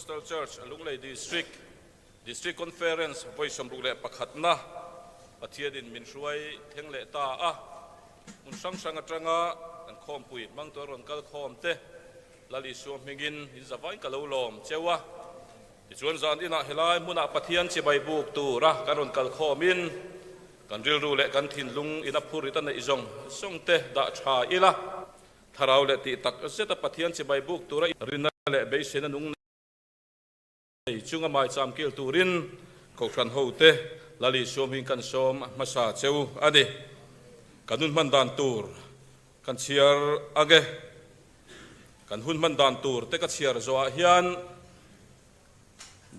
Pentecostal Church Lunglei District, District Conference vawi 61na Pathianin min hruai thleng leh ta a. Hmun hrang hrang atanga kan khawmpui hmangtu a rawn kal khawm te Lal Isua hmingin in zavain ka lo lawm cheu a. Tichuan zan inah helai hmunah Pathian chibai buk tura kan rawn kal khawmin kan rilru leh kan thinlung in a phurit a neih zawng zawng te dah tha ila, Thlarau leh tih tak zeta Pathian chibai buk tura rinna leh beiseina nung nei chunga maicham kil turin Kohhran hote Lal Isua hming kan sawm hmasa cheu a ni. Kan hun hman dan tur kan chhiar ang e. Kan hun hman dan tur te ka chhiar zawhah hian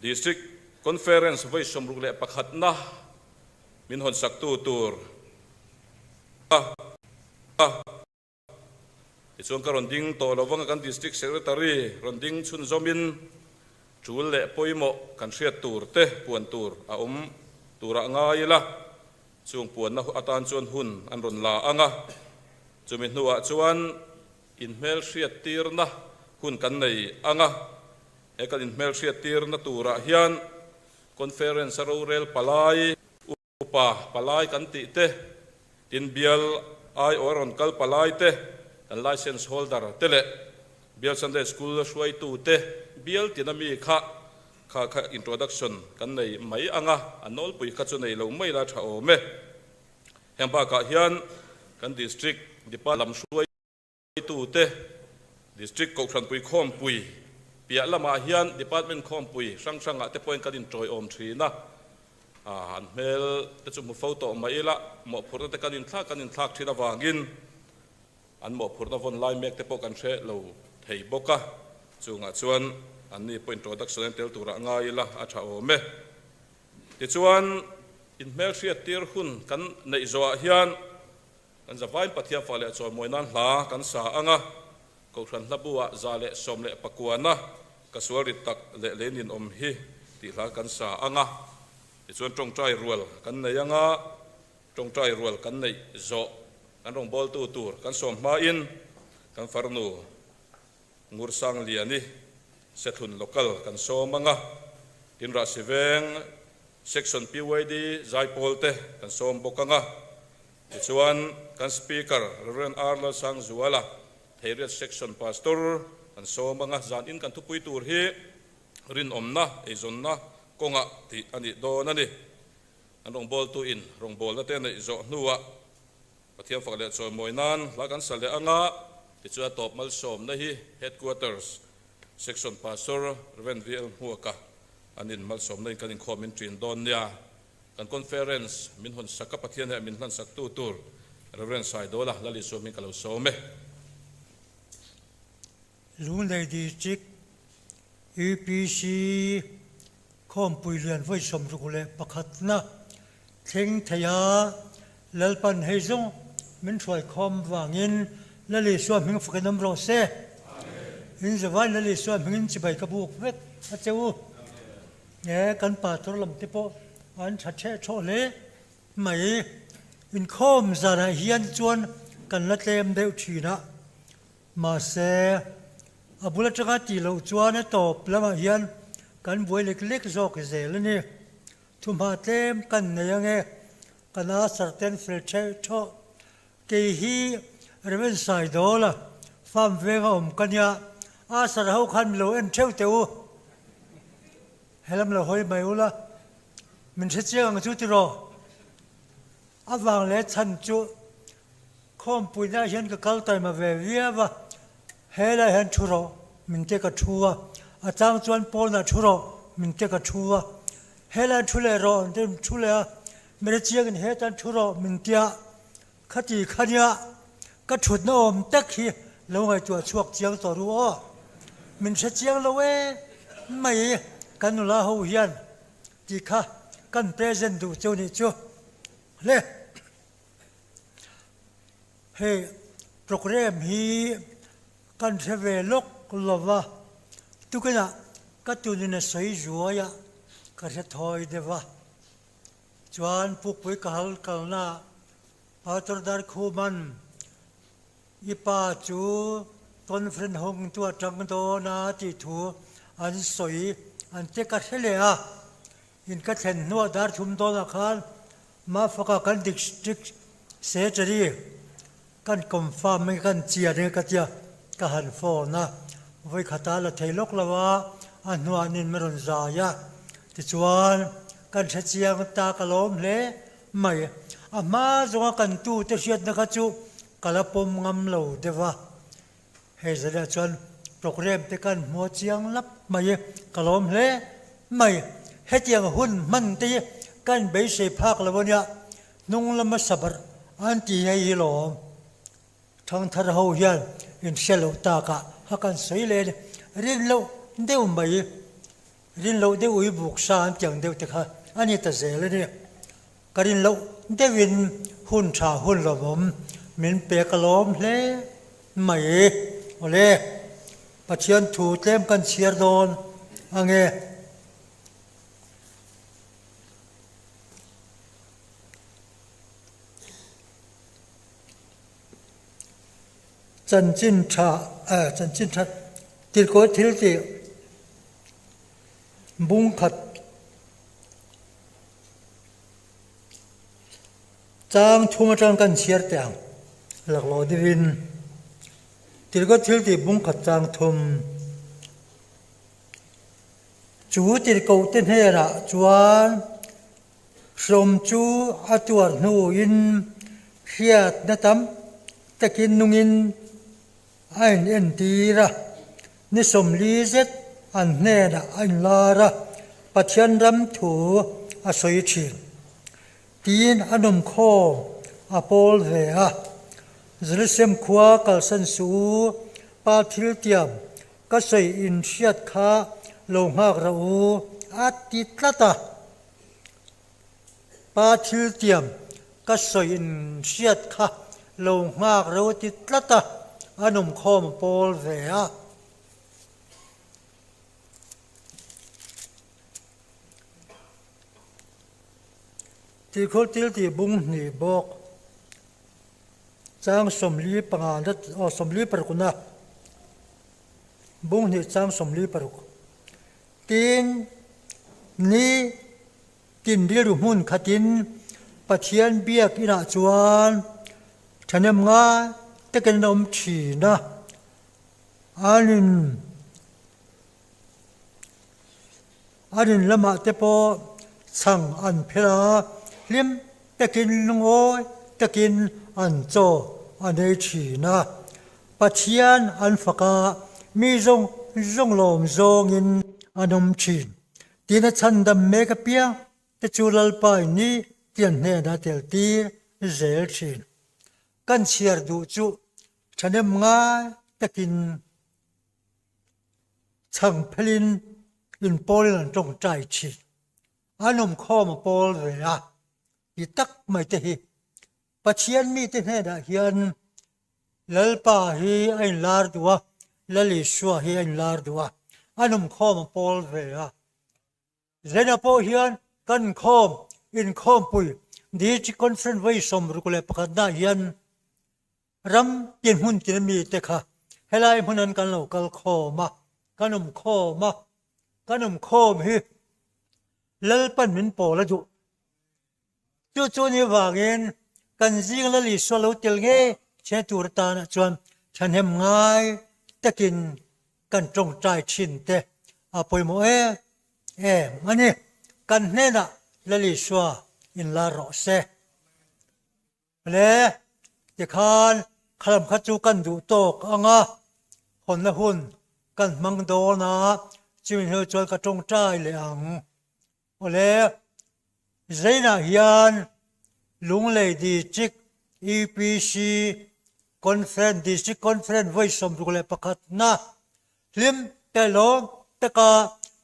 District Conference vawi 61na min hawnsaktu tur a. Tichuan ka rawn ding tawh lo vang a, kan District Secretary rawn ding chhunzawmin tul leh pawimawh kan hriat tur te puan tur a awm turah ngai ila, chung puanna atan chuan hun an rawn la ang a, chumi hnuah chuan inhmelhriattirna hun kan nei ang a, he kan inhmelhriattirna turah hian Conference a rorel palai, Upa palai kan tih te, tin bial aiawh a rawn kal palai te, kan license holder te leh bial Sunday School hruaitu te bial tina mi kha kha kha introduction kan nei mai ang a, a nawlpui kha chu nei lo mai la tha awm e. Heng bakah hian kan District Department lam hruai. Tute District Kohhranpui Khawmpui piah lamah hian Department Khawmpui hrang hrangah te pawhin kan intawiawm thin a, an hmel te chu hmu fo tawh mai ila, mawhphurhna te kan inthlak kan inthlak thin avangin an mawhphurhna vawn lai mek te pawh kan hre lo thei bawk a, chungah chuan anni pawh introduction an tel turah ngai ila a tha awm e. Tichuan inhmelhriattir hun kan neih zawhah hian Kan zavain Pathian fa leh chawimawi nan hla kan sa ang a, Kohhran hlabu-ah 119-na ka sual rit tak leh lei ninawm hi tih hla kan sa ang a. Tichuan tawngtai rual kan nei ang a, tawngtai rual kan neih zawh kan rawngbawltu tur kan sawm hmain kan farnu Ngursangliani Sethlun Local kan sawm ang a, tin Rahsiveng Section PYD Zaipawl te kan sawm bawk ang a. Tichuan, kan Speaker Rev. R. Lalsangzuala, Theiriat Section Pastor kan sawm anga zan in kan thupui tur hi rinawmna, eizawnna kawngah tih a nih dawn a ni. An rawngbawltu in rawngbawlna te neih zawh hnuah Pathian fak leh chawimawi nan hla kan sa leh anga, tichuan a tawp malsawmna hi Headquarters Section Pastor Rev. VL Hmuaka an in malsawmna in kan inkhawm in ṭin dawn nia. Kan conference min hawn sak a Pathian heh min hlan sak tu tur Rev. Saidawla Lal Isua hming ka lo sawm e. Lunglei District UPC Khawmpui lian vawi 61 na thleng thei a, Lalpan hei zawng min hruai khawm vangin Lal Isua hming fakin awm rawh se. In zavai Lal Isua hmingin chibai ka buk vek a che u. Nge kan pastor lam te pawh an tha theh thawh hle mai. Inkhawm zanah hian chuan kan la tlem deuh thin a, mahse a bul atanga tih loh chuan a tawp lamah hian kan buai lek lek zawk zel a ni. Thuhma tlem kan nei ange, kan asar ten fel theh thawh. Kei hi Rev. Saidawla farm venga awm ka nia, asar ho khan mi lo en theuh teh u. Helam lo hawi mai ula, min hre chiang ang chu tiraw? A vang leh chhan chu khawmpuina hian ka kal taima ve viau a, helai hian thu rawh min te ka thu a, a chang chuan pawnah thu rawh min te ka thu a, helai thu leh rawh an ti thu leh a, mi hre chiangin hetan thu rawh min tia, Khati khania ka thutna awm tak hi lo ngaihtuah chhuak chiang tawh ru aw. Min hre chiang lo e mai kan nula ho hian tih kha kan present duh chu nih chu le. Hei programme hi kan hre ve lawk lo va, tukinah ka tunin a sawi zuai a, ka hre thawi deuh a. Chuan Pukpui ka hal kalna Pastor Darkhuman i pa chu conference hawng tu a tang dawn a tih thu an sawi an te ka hre leh a, in ka thlen hnuah dar thum dawnah khan Mafaka kan District Secretary kan confirm nge kan chian nge ka tia ka han phone a, vawikhat a la thei lawk lo a, a hnuah nin min rawn zai a, tichuan kan hre chiang ta ka lawm hle mai. A hma zawnga kan tute hriatna kha chu ka la pawm ngam lo deuh a, Hei zaniah chuan programme te kan hmu a chiang lap mai i, ka lawm hle mai. Hetiang hun hman te hi kan beisei phak lo ania, hnung lama sabarh an ti hei hi lawm. Thangthar ho hian in hre loh takah a kan sawi leh a ni. Rin loh deuh mai, rin loh deuh ui buk sa an tiang deuh te kha a ni ta zel a ni. Ka rin loh deuhin hun tha hun lawmawm min pek a lawm hle mai. Awle, Pathian thu tlem kan chhiar dawn ange. Chanchin tha, chanchin tha tirkawi thil tih bung khat. Chang thum atang kan chhiar teh ang laklawh deuhin Tirhkoh thil tih bung khat chang thum chu tirhkoh te hnenah chuan hrawm chu a tuar hnuin hriatna tam takin nungin a in entir a, ni 40 zet an hnenah a inlar a, Pathian ram thu a sawi thin. Tiin a nawmkhawm a pawl ve a, Jerusalem khua kalsan suh u, Pa thiltiam ka sawi in hriat kha lo nghak rawh u, a ti tlat a. Pa thiltiam ka sawi in hriat kha lo nghak reuh ti tlat a, a nawmkhawm a pawl ve a. Tihkhul til tih bung hnih bawk chang 45 na aw 46 na bung hnih chang 46 tin ni Tin rilru hmun khatin Pathian biak inah chuan thahnem ngai takin an awm thin a, an in an in lamah te pawh chhang an phelh a, hlim takin lungawi takin an chaw an ei thin a. Pathian an fak a, mi zawng zawng lawm zawngin an awm thin. Tina chhandam mek apiang te chu Lalpa in ni tian hnenah tel tir zel thin. Kan chhiar duh chu thahnem ngai takin chhang phelin inpawlin an tawngtai thin. An awmkhawm a pawl ve a ti tak mai te hi Pathian mite hnenah hian Lalpa hi a inlar duh a, Lal Isua hi a inlar duh a, a numkhawm a pawl ve a. Zena pawh hian kan khawm inkhawmpui District Conference vawi 61 naah hian ram tin hmun tin mite kha helai hmunan kan lo kal khawm a, kan awm khawm a, kan awm khawm hi Lalpan min pawl a duh. Chu chu ni vangin kan zing Lal Isua lo tel ngei che tur atana chuan thahnem ngai takin kan tawngtai thin te a pawimawh em em a ni. Kan hnenah Lal Isua inlar rawh se. Le tikhan khalam kha chu kan duh tawk ang a, hawnna hun kan hmang dawn a, chumi hnu chuan ka tawngtai leh ang. Awle, Zainah hian Lunglei District UPC Conference, District Conference vawi 61 na hlim te lawm taka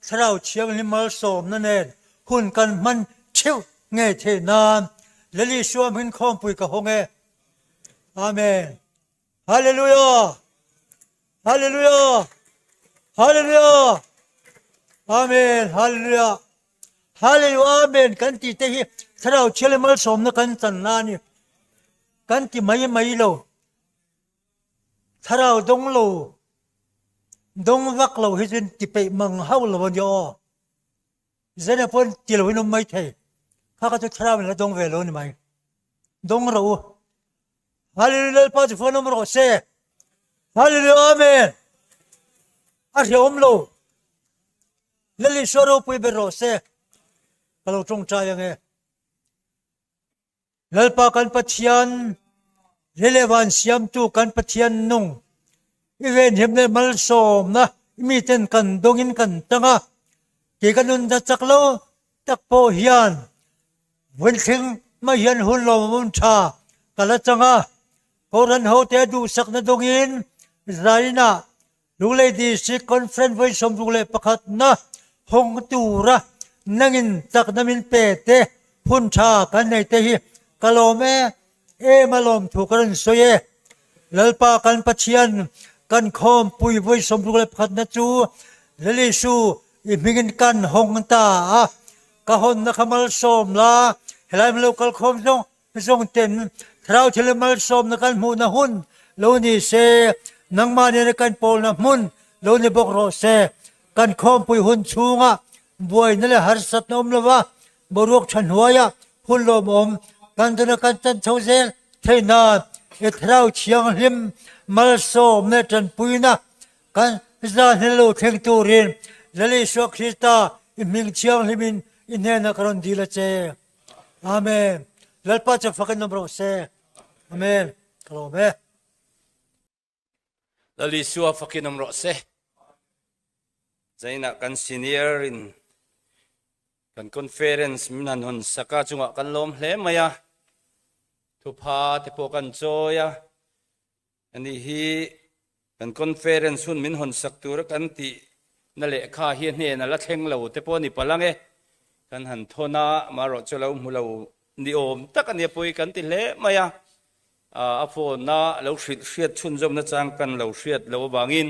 Thlarau Thianghlim malsawmna nen hun kan hman theuh ngei theih nan Lali Suamhin khawmpui ka hawng e. Amen. Hallelujah! Hallelujah! Hallelujah! Amen! Hallelujah! Hallelujah! Amen! Kan ti te hi thlarau thial malsawmna kan chan na ni. Kan ti mai mai lo. Thlarau dawng lo. Dawng vak lo hi chuan ti peih mang hauh lo a nia aw. Zena pawn ti lo in awm mai thei. Kha kha chu thlarau in la dawng ve lo a ni mai. Dawng rawh u. Hallelujah Lalpa chu phone awm rawh se. Hallelujah Amen. A hreawm lo. Lal Isua ropui ber rawh se. Ka lo tawngtai ange. Lalpa kan Pathian lelevan siamtu kan Pathian nung i venhim leh malsawmna i miten kan dawngin kan tang a, kei ka nun na chak lo tak pawh hian Vawnthleng mai hian hun lawmawm tha ka la chang a, Kohhran hote a duhsakna dawngin Zainah Lunglei District Conference vawi 61 na hawng tura nangin chakna min pe te hun tha kan nei te hi ka lawm e em a lawm thu ka rawn sawi e. Lalpa kan Pathian kan khawmpui vawi 61 na chu Lalisu i hmingin kan hawng ta a, ka hawnna kha malsawm la, helai hmun lo kal khawm zawng zawng ten thlarau thil malsawmna kan hmuhna hun lo ni se, nangmah nena kan pawlna hmun lo ni bawk rawh se. Kan khawmpui hun chhunga buaina leh harsatna awm lova boruak tha hnuaia hun lawmawm kan dawna kan chan chho zel theih nan i thlarau thianghlim malsawmna leh tanpuina Kan zan hi lo thleng turin Lal Isua Krista i hming thianghlimin i hnenah ka rawn dil a che. Amen. Lalpa chu fakin awm rawh se. Amen. Ka lawm e. Lal Isua fakin awm rawh se. Zainah kan senior in kan conference min han hawn saka chungah kan lawm hle mai a. Thupha te pawh kan chawi a. Ani hi kan conference hun min hawn sak tura kan tih na lehkha hi a hnen a la thleng lo te pawh a ni palh ang e. Kan han thawn a, amaherawh chu lo hmu lo ni awm tak a nia pawi kan ti hle mai a. A phone a lo hrilh hriat chhunzawmna chang kan lo hriat loh avangin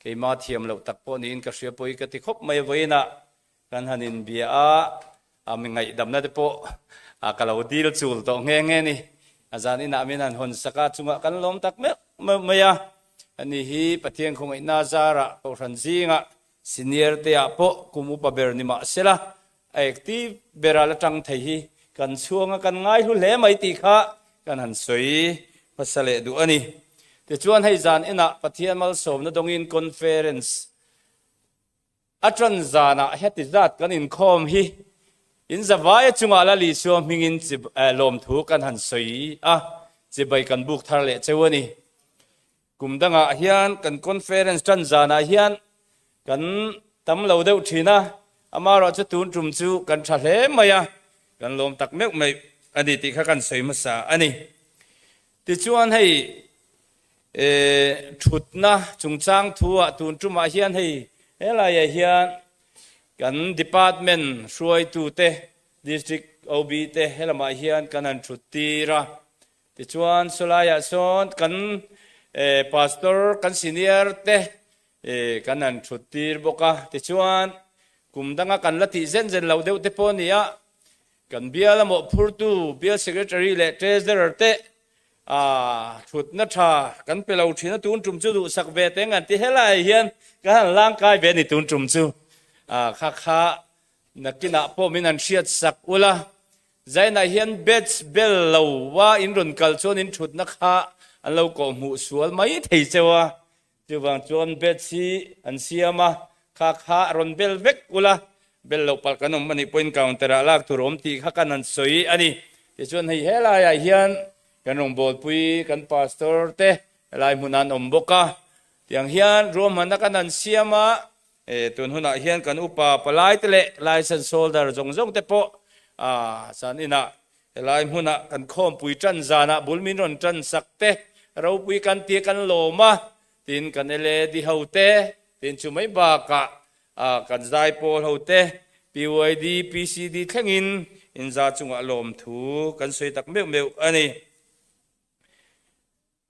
keima thiam loh tak pawh niin ka hria pawi ka ti khawp mai a vawiinah kan han inbia a, a mi ngaihdamna te pawh ka lo dil chul tawh nghe nghe ni. A zan inah min han hawn sak a, chungah kan lawm tak meuh meuh mai a. Ani hi Pathian khawngaihna zarah Kohhran zingah senior te ah pawh kum upa ber ni mah sela, a active bera la tang thei hi kan chhuang a, kan ngaihlu hle mai tih kha kan han sawi hmasa leh duh a ni. Tichuan hei zan inah Pathian malsawmna dawngin conference A ṭan zanah heti zat kan inkhawm hi in zavaia chungah Lal Isua hmingin lawmthu kan han sawi a, chibai kan buk thar leh cheu a ni. Kum dangah hian kan conference ṭan zanah hian kan tam lo deuh ṭhin a, amaherawh chu tun ṭum chu kan ṭha hle mai a, kan lawm tak meuh meuh a ni tih kha kan sawi hmasa a ni. Tichuan hei Thutna chungchang thu-ah tun tumah hian hei helaiah hian kan department hruaitute, District OB te helamah hian kan han thut tir a. Tichuan sawlaiah sawn kan Pastor, kan senior te kan han thut tir bawk a. Tichuan kum danga kan la tih zen zen lo deuh te pawh a ni a, kan bial a mawhphurtu Bial Secretary leh Treasurer te A thutna tha kan pe lo thin a, tun tum chu duhsak ve teng an ti helai hian ka han langkai ve a ni tun tum chu. A kha kha nakinah pawh min han hriat sak ula, Zainah hian batch bel lo a in rawn kal chuan in thutna kha an lo kawh hmuh sual mai thei cheu a, Chuvang chuan batch hi an siam a, kha kha a rawn bel vek ula, bel loh palh kan awm anih pawhin counter ah lak tur awm tih kha kan han sawi a ni. Tichuan hei helaiah hian kan rawngbawlpui kan pastor te helai hmunah an awm bawk a, tiang hian ruahmanna kan han siam a, tun hunah hian kan upa palai te leh license holder zawng zawng te pawh zan inah Helai hmunah kan khawmpui tan zanah bul min rawn tan sak te, ropui kan tia kan lawm a, tin kan LED ho te, tin chu mai bakah kan zaipawl ho te, PYD, PCD thlengin inza chungah lawmthu kan sawi tak meuh meuh a ni.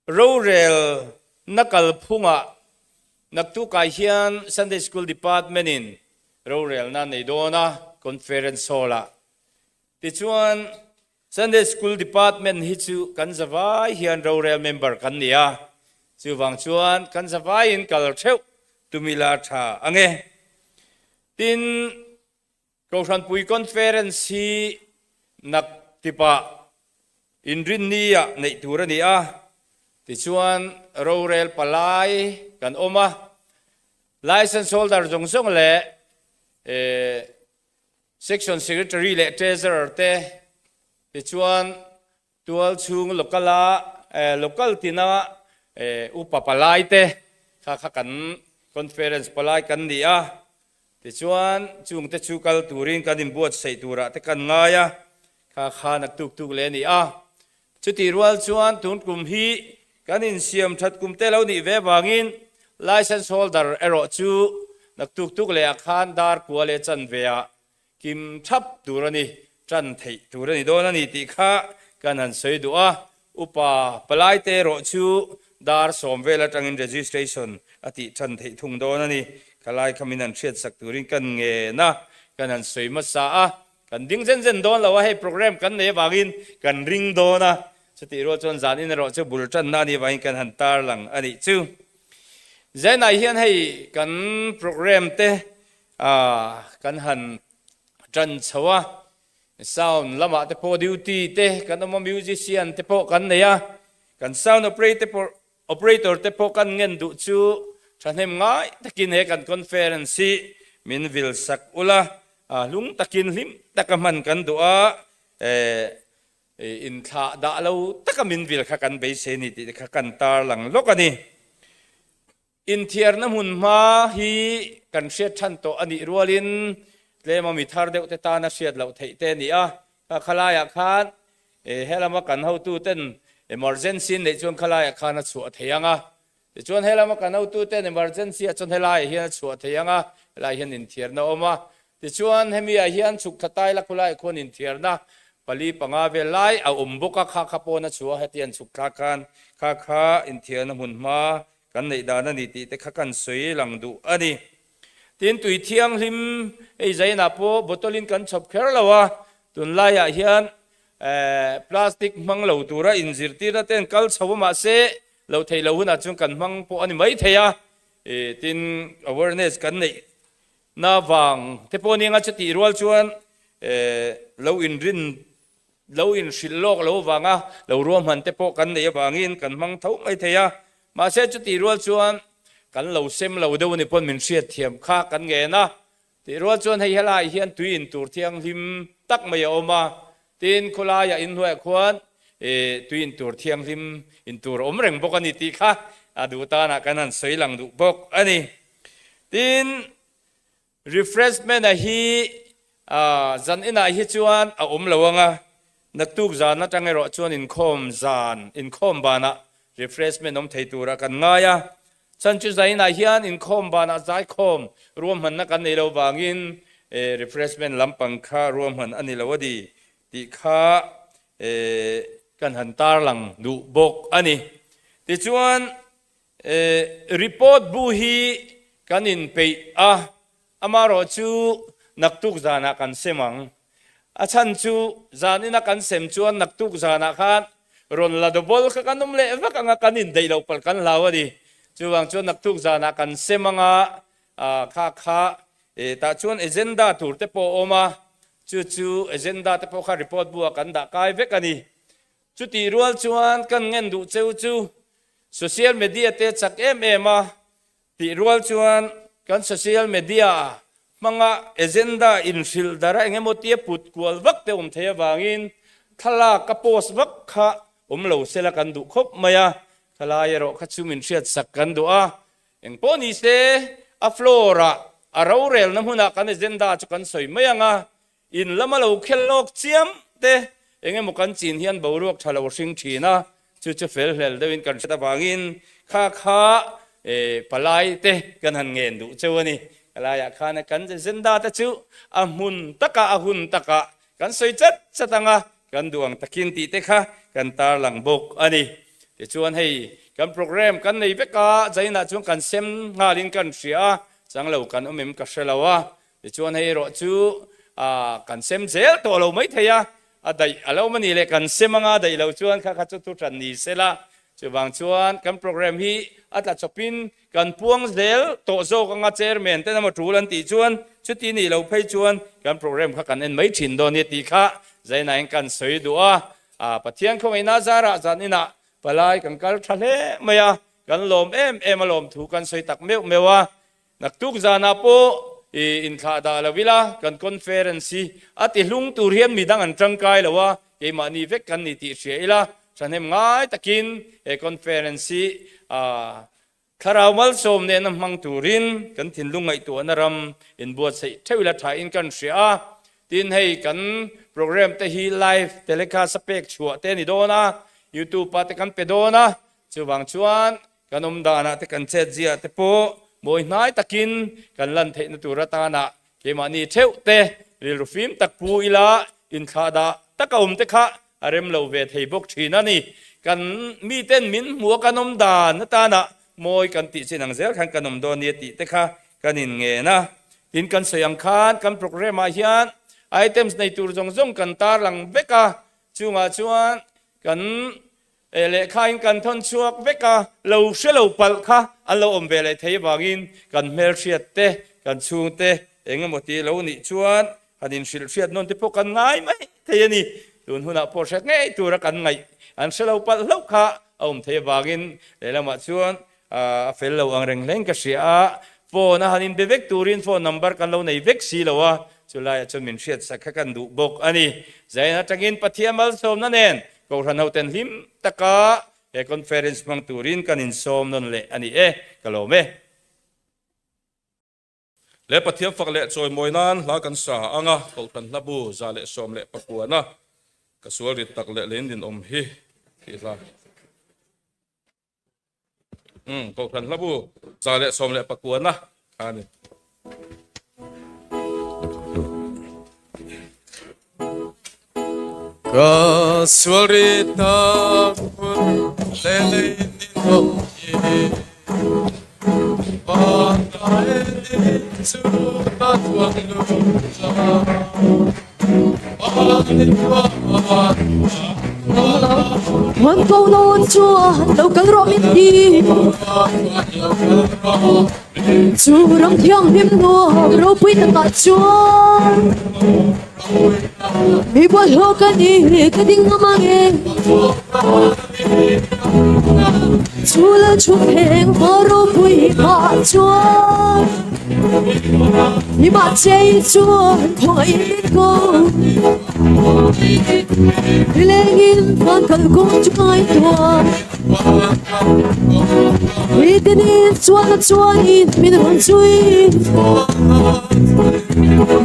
Rorel na kalphungah naktukah hian Sunday School Department in rorelna nei dawn a, Conference Hall ah. Tichuan Sunday School Department hi chu kan zavai hian rorel member kan ni a, chuvang chuan kan zavaiin kal theuh. tumila tha ange. Tin, Kohhranpui Conference hi nak tipah inrinni-ah neih tur a ni a, tichuan rorel palai kan awm a, License holder zawng zawng leh Section Secretary leh Treasurer te, tichuan Tual chhung local a local tina upa palai te kha kha kan conference palai kan ni a, tichuan chung te chu kal turin kan inbuatsaih turah te kan ngai a, kha kha naktuk tuk leh a ni a. Chutih rual chuan tun kum hi kan insiam that kum te lo nih ve vangin license holder erawh chu naktuk tuk leh ah khan dar kua leh chanve ah Kim thap tur a ni, tan theih tur a ni dawn a ni tih kha kan han sawi duh a. Upa palaite erawh chu dar sawm vel atangin registration a tih tan theih thung dawn a ni. Khalai kha min han hriatsak turin kan ngen a, kan han sawi hmasa a. Kan ding zen zen dawn lo a, hei program kan nei avangin kan ring dawn a. Chutih rual chuan zanin erawh chu bul tanna a nih avangin kan han tarlang a nih chu. Zainah hian hei kan program te A kan han tan chho a, sound lamah te pawh duty te kan awm a, musician te pawh kan nei a, kan sound operator te pawh kan ngen duh chu thahnem ngai takin he kan conference hi min vil sak ula, hlung takin hlim taka hman kan duh a, inthlah dah lo taka min vil kha kan beisei a ni tih te kha kan tarlang lawk a ni. Inthiarna hmun hma hi kan hriat than tawh a nih rualin tlema mi thar deuh te tana hriat loh theih te a ni a. Kha khalaiah khan helama kan hotuten emergency an neih chuan khalaiah khan a chhuah thei ang a. Tichuan helama kan hotuten emergency ah chuan helaiah hian a chhuah thei ang a, helaiah hian inthiarna a awm a. Tichuan hemi ah hian chhuk thla tai la khulaiah khuan inthiarna pali panga vel lai a awm bawk a, kha kha pawn a chhuah a, heti an chhuk thlak khan kha kha inthiarna hmun hma Kan neih dan a ni tih te kha kan sawi lang duh a ni. Tin, tui thianghlim hei zainah pawh bottle in kan chhawp kher lo a, tunlaiah hian plastic hmang lo tura inzirtirna te an kal chho a mahse lo theih loh hunah chuan kan hmang pawh a ni mai thei a, tin awareness kan neih na vang te pawh nia chutih rual chuan lo inrin Lo inhrilh lawk lo vanga lo ruahman te pawh kan neih avangin kan hmang tho mai thei a, mahse chutih rual chuan kan lo sem lo deuh a ni pawn min hriat thiam kha kan ngen a, tih rual chuan hei helaiah hian tui in tur thianghlim tak mai a awm a, tin khawlaiah inhnuaiah khuan tui in tur thianghlim in tur a awm reng bawk a ni tih kha a duh tanah kan han sawi lang duh bawk a ni. Tin. Refreshment a hi zan inah hi chuan a awm lo ang a, naktuk zan atang erawh chuan inkhawm zan, inkhawm banah refreshment awm thei turah kan ngai a. Chhan chu zan inah hian inkhawm banah zaikhawm ruahmanna kan nei lo vangin refreshment lampang kha ruahman a ni lo a ni tih kha kan han tarlang duh bawk a ni. Tichuan Report bu hi kan inpeih a, amarawh chu naktuk zanah kan sem ang. A chhan chu zanina kan sem chuan naktuk zanah khan rawn la double kha kan awm leh vak ang a, kan indaih loh palh kan hlau a ni. Chuvang chuan naktuk zanah kan sem ang a, kha kha tah chuan agenda tur te pawh a awm a, chu chu agenda te pawh kha report bu ah kan dah kai vek a ni. Chutih rual chuan kan ngen duh cheu chu social media te chak em em a tih rual chuan kan social media hmanga agenda inhrilh dara eng emaw tia put kual vak te awm thei avangin thlalak a post vak kha awm lo sela kan duh khawp mai a, thalai erawh kha chu min hriatsak kan duh a, engpawh ni se a floor ah a rorelna hmunah kan agenda chu kan sawi mai ang a, In lama lo khel lawk chiam te eng emaw kan chin hian boruak tha lo hring thin a, chu chu fel hlel deuhin kan hriat avangin kha kha palai te kan han ngen duh cheu a ni. Palaiah khan kan agenda te chu a hmun takah a hun takah kan sawi chat chat ang a, kan duh ang takin tih te kha kan tarlang bawk a ni. Tichuan hei kan program kan nei vek a, zainah chuan kan sem nghalin kan hria a, changlo kan awm em ka hre lo a, Tichuan hei erawh chu kan sem zel tawh lo mai thei a, a daih a lo mani le kan sem anga daih lo chuan kha kha chu thu hran ni se la. Chuvang chuan kan programme hi a tla chawpin kan puang zel tawh zawk anga chairman ten emaw tul an tih chuan chuti nih loh phei chuan kan programme kha kan en mai thin dawn nia tih kha zainain kan sawi duh a. Pathian khawngaihna zarah zan inah palai kan kal tha hle mai a, kan lawm em em a lawm thu kan sawi tak meuh meuh a. Naktuk zanah pawh i inthlah dah lo ila, kan conference hi a ti hlung tur hian midang an tangkai lo a, keimahni vek kan ni tih hria ila, thahnem ngai takin he conference hi thlarau malsawm nena hmang turin kan thinlung ngaihtuahna ram inbuatsaih theuh ila thain kan hria a. Tin hei kan program te hi live telecast a pek chhuah te a ni dawn a, youtube ah te kan pe dawn a, chuvang chuan Kan awm danah te kan chet ziah te pawh mawi hnai takin kan lan theihna tur atanah keimahni theuh te rilru fim tak pu ila inthlah dah taka awm te kha a rem lo ve thei bawk thin a ni. Kan miten min hmuh a kan awm dan atanah mawi kan tih chin ang zel khan kan awm dawn nia tih te kha kan inngen a. Tin kan sawi ang khan kan programme ah hian items nei tur zawng zawng kan tarlang vek a, chungah chuan kan Eh lehkha in kan thawn chhuak vek a, lo hre lo palh kha an lo awm ve leh thei avangin kan hmelhriat te, kan chhungte eng emaw ti lo nih chuan han inhrilh hriat nawn te pawh kan ngai mai thei a ni. Tun hunah pawh hre ngei tura kan ngaih an hre lo palh hlauh kha a awm thei avangin lehlamah chuan A fel lo ang reng hleng ka hria a, phone a han inbe vek turin phone number kan lo nei vek si lo a, chulaiah chuan min hriatsak kha kan duh bawk a ni. Zain atangin Pathian malsawmna nen Kohhran hoten hlim taka he conference hmang turin kan insawm nawn leh a ni e, ka lawm e. Le Pathian fak leh chawimawi nan hla kan sa ang a, Kohhran hlabu 119 a ka sual rit tak leh lein ninawm hi tih hla. Umm Kohhran hlabu 119 a a ni. Ka sual ri tak hun le lei ninawm hi Van dai din chu ta chuan lu cha Huan ko nawn chuan lo kal rawh min ti Chu ram thianghlim nuam ropui takah chuan Mi bawlhhlawh ka ni ka ding ngam ang e Chu lal thutthleng hma ropui hmaah chuan Mi mah chei chuan khawngaih min ko Nilengin van kal kawng chu ka ngaihtuah Mitinin chuan a chuanin min rawn zui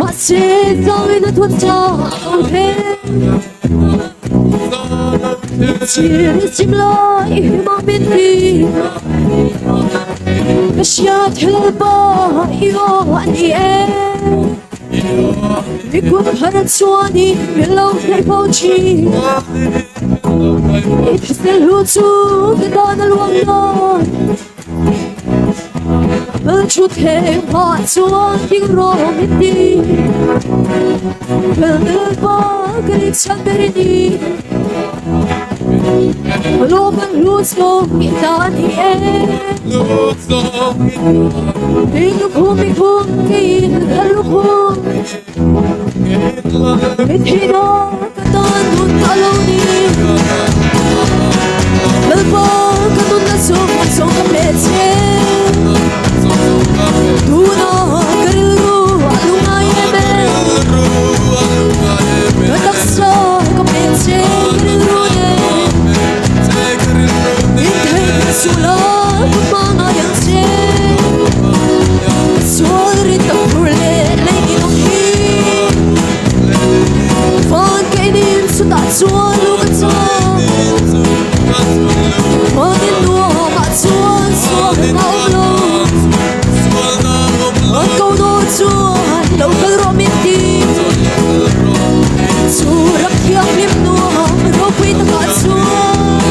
Mahse tlangin a thun ta a ko hle Chim lai ma min ti Ka hria thil pa i aw a ni e Mi kut har chuanin min lo hlei fo thin I thil hlu chu ka tan a luang dawn Hmel thu theng hmah chuan ding rawh min ti Hmel pa ka rin chhan ber i ni Lawm ang hlu zawng i ta ni e Mi lukhum mi khum keiin ka lukhum Mi thihna ka tan hun ka lo ni Lalpa ka nunna zawng zawng ka pe che Tuna ka rilru a lungngai em e Ka taksa ka pe che ka rilru nen Min theih suh la ka hma ngai ang che Ka sual rin tak phur leh lei ni awm hi Van keinin chutah chuan lu ka chang Vanin nuamah chuan sual a awm lo Van ko dawn chuan lo kal rawh min ti Chu ram thianghlim nuam ropui takah chuan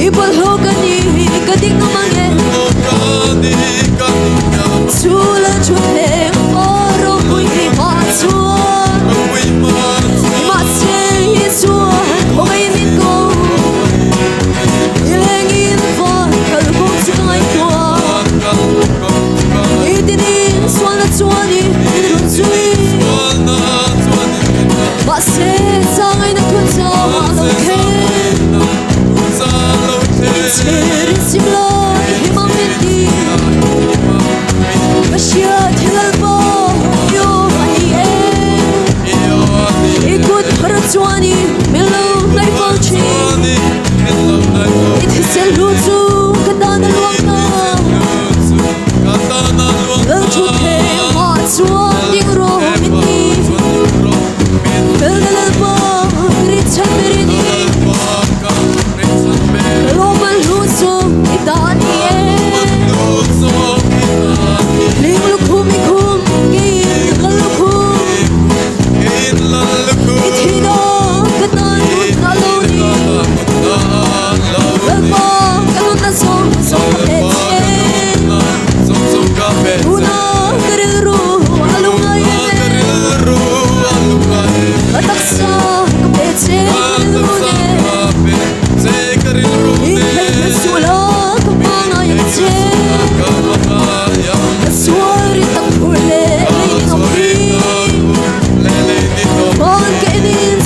I bawlhhlawh ka ni ka ding ngam ang e Chu lal thutthleng aw ropui hi hmah chuan Mahse i chuan.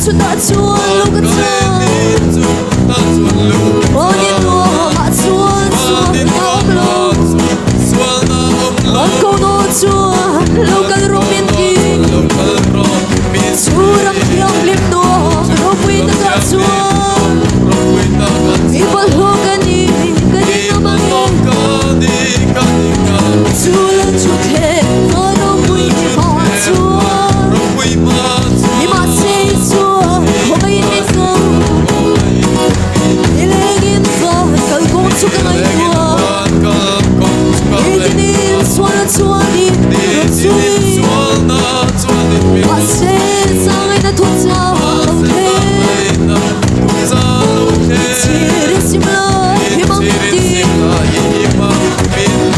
chutah chuan lu ka chang. Mahni nuamah chuan sualna awm lo. An ko nawn chuan lo kal rawh min ti. Chu ram thianghlim nuam ropui takah chuan mi bawlhhlawh ka ni ka ni ngam ang e. Chu lal thutthleng a ropui hmah chuan nimahse chuan khawngaih min ko. Nilengin van kalkawng chu ka ngaihtuah. Nitinin sualna chuanin rawn zui. Mahse zangaihna thu chau a lo thleng. Inchhirin sim la him ang ti.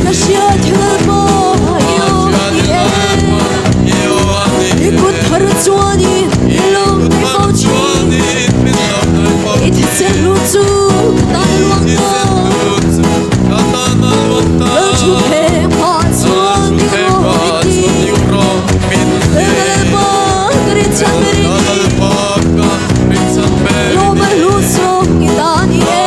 Ka hriat thil pawh i awm ni e. I kut thar chuanin i lo hnaih fo thin. I thisen hlu chu ka tan a luang ta. Lal thu pheng phah chuan ding rawh min ti. Felna Lalpa ka rinchhan ber i ni. Lawm a hlu zawk i ta ni e.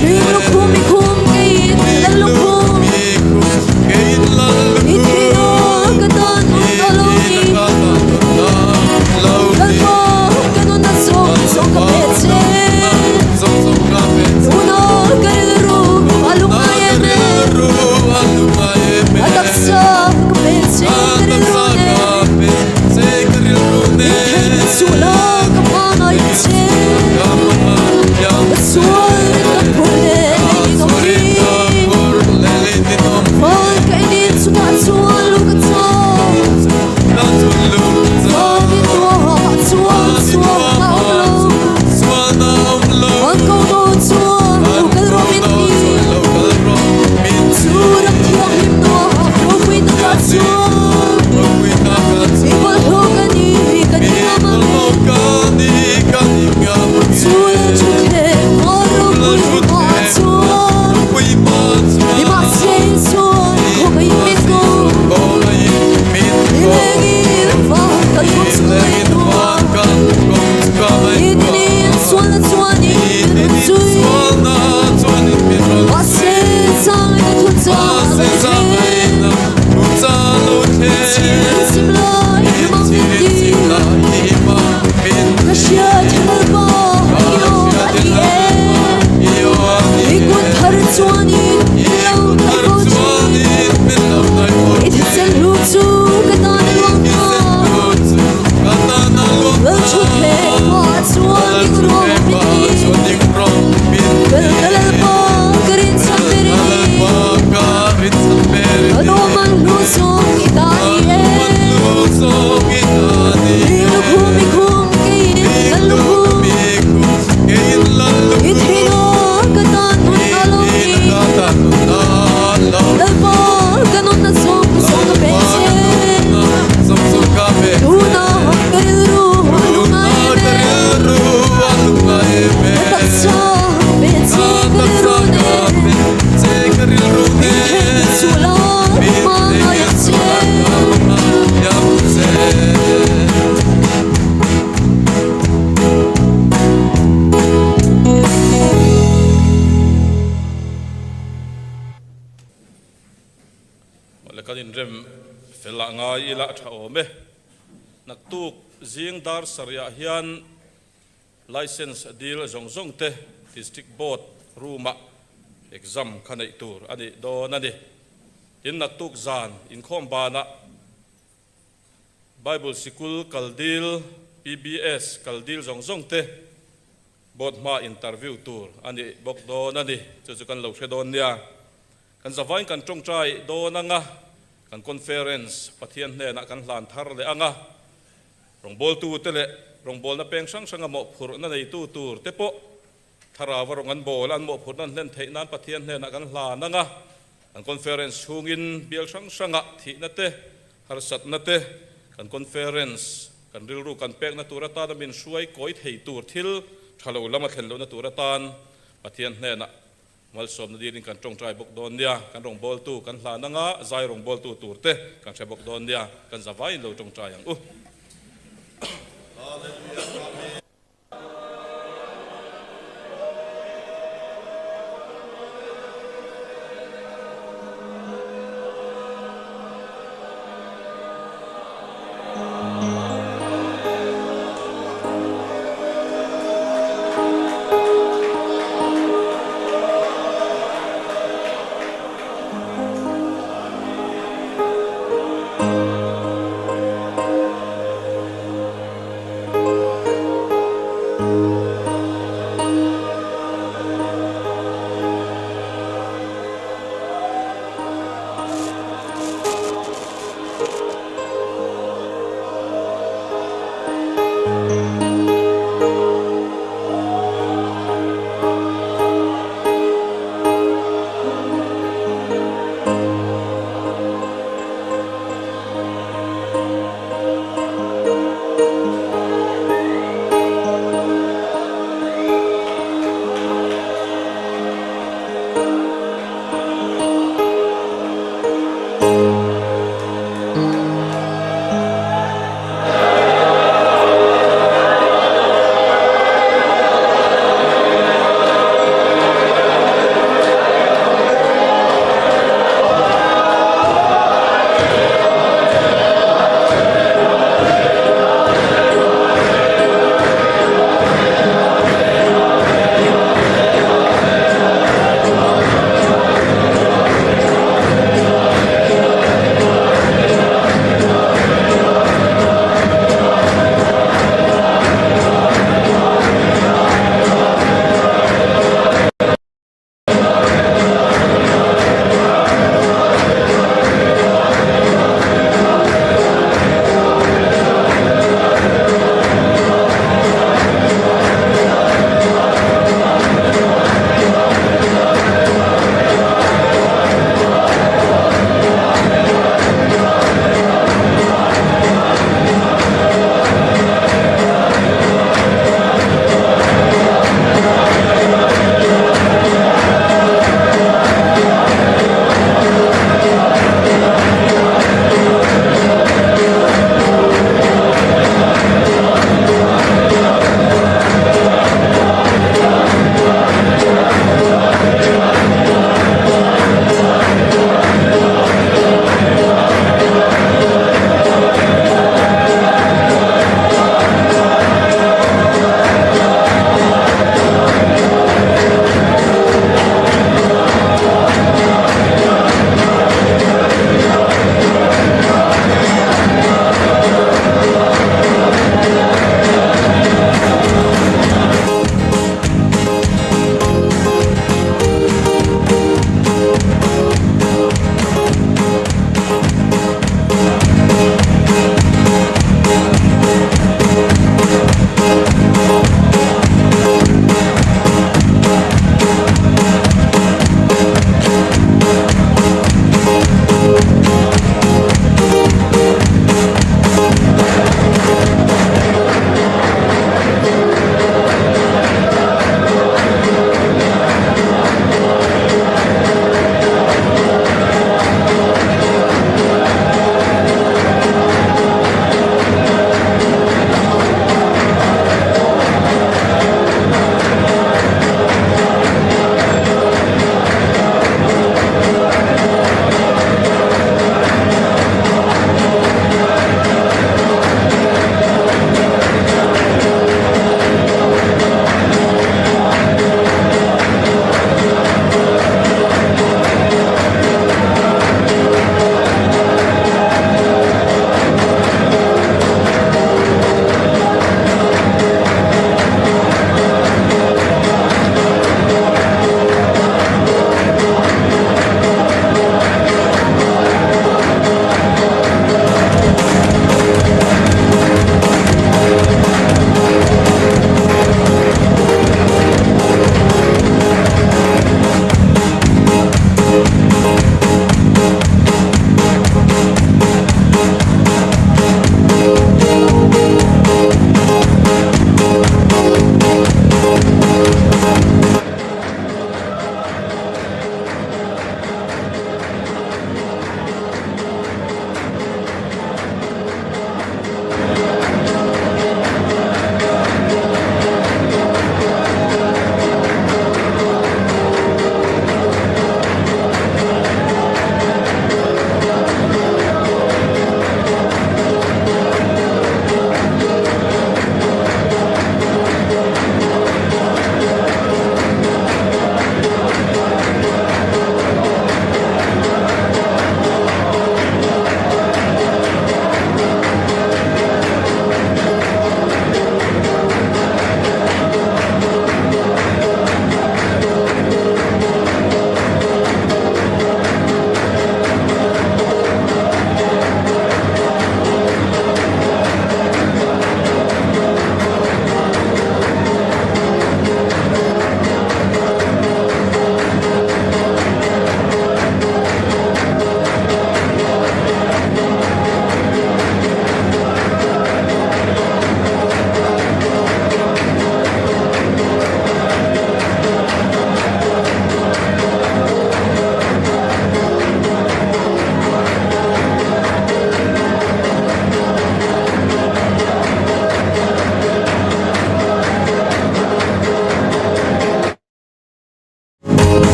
Hlim lukhum i khum keiin lal lukhum. I thihna ka tan nun a lo ni. Lalpa ka nun a zawk zawk ka pe che. Tuna ka rilru a lungngai em e. A taksa ka pe che ka rilru nen. Min theih suhla ka hmangaih che. Ka sual ka phur leh lei in awm hi. Van ka en in chungah chuan lu ka chawm. Van in tuahah chuan sualna awm lo. Van ko dawn chuan lo kal rawh min ti. Chu ram thianghlim nuah ropui takah chuan mi bawlhhlawh ka ni ka ni ngam ang e. Chu lal thutthleng a ropui hmaah chuan nimahse chuan khawngaih min ko. Nilengin van kan kawm chu ka ngaihtuah. Nitinin sualna chuanin min rawn zui. Mahse zangaihna thu chang a thleng. Chhirin sim lai him ang min ti. Ka hriat Lalpa i awm a ni e. I kut thar chuanin min lo hnaih fo thin. I thisen hlu chu ka tan a luang ta. Lal thutthleng hmaah chuan ding rawh min ti. Fel ka Lalpa ka rinchhan ber i ni. Ka lawman hlu zawng i ta ni e. I lukhum i khum keiin kan lukhum. I theihna ka tan nun a lo ni. Lalpa ka nunna zawng zawng ka pe che. Tuna ka rilru a lungngai em e. Ka taksa ka pe che ka rilru nen. Min theih chu la hma ngai ang che. Mawle kan inrem fel ah ngai ila a tha awm e. Naktuk zing dar sarih ah hian License dil zawng zawng te District Board room ah exam kha neih tur a nih dawn a ni. Tin naktuk zan inkhawm banah Bible Sikul kal dil, PBS kal dil zawng zawng te Board hma interview tur a nih bawk dawn a ni. Chu chu kan lo hre dawn nia. Kan zavain kan tawngtai dawn anga, kan conference Pathian hnenah kan hlan thar leh anga, rawngbawltute leh rawngbawlna peng hrang hranga mawhphurhna neitu tur te pawh Thlarau a rawng an bawl a, an mawhphurhna an hlen theih nan Pathian hnenah kan hlan anga, kan conference chhungin bial hrang hrangah thihna te, harsatna te, kan conference kan rilru kan pekna tur atana min hruai kawi thei tur thil tha lo lama thlen lohna tur atan Pathian hnenah malsawmna dilin kan tawngtai bawk dawn nia, kan rawngbawltu kan hlan anga zai rawngbawltu tur te kan hre bawk dawn nia, kan zavaiin lo tawngtai ang u.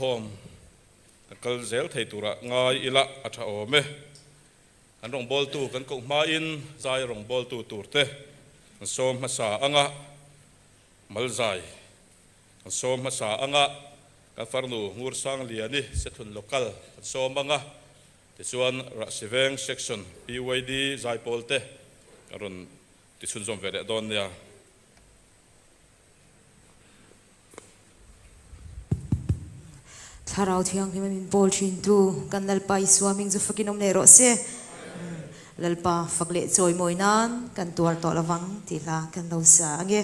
Inkhawm kan kal zel thei turah ngai ila a tha awm e. Kan rawngbawltu kan koh hmain zai rawngbawltu turte kan sawm hmasa anga malzai kan sawm hmasa anga kan farnu Ngursangliani Sethun Local kan sawm anga tichuan Rahsiveng Section PYD zaipawlte kan rawn tichhunzawm ve leh dawn nia. Thlarau Thianghlim a min pawl thintu kan Lalpa Isua hming chu fakin awm leh rawh se. Lalpa fak leh chawimawi nan kan tuar tawh lovang tih hla kan lo sa ange.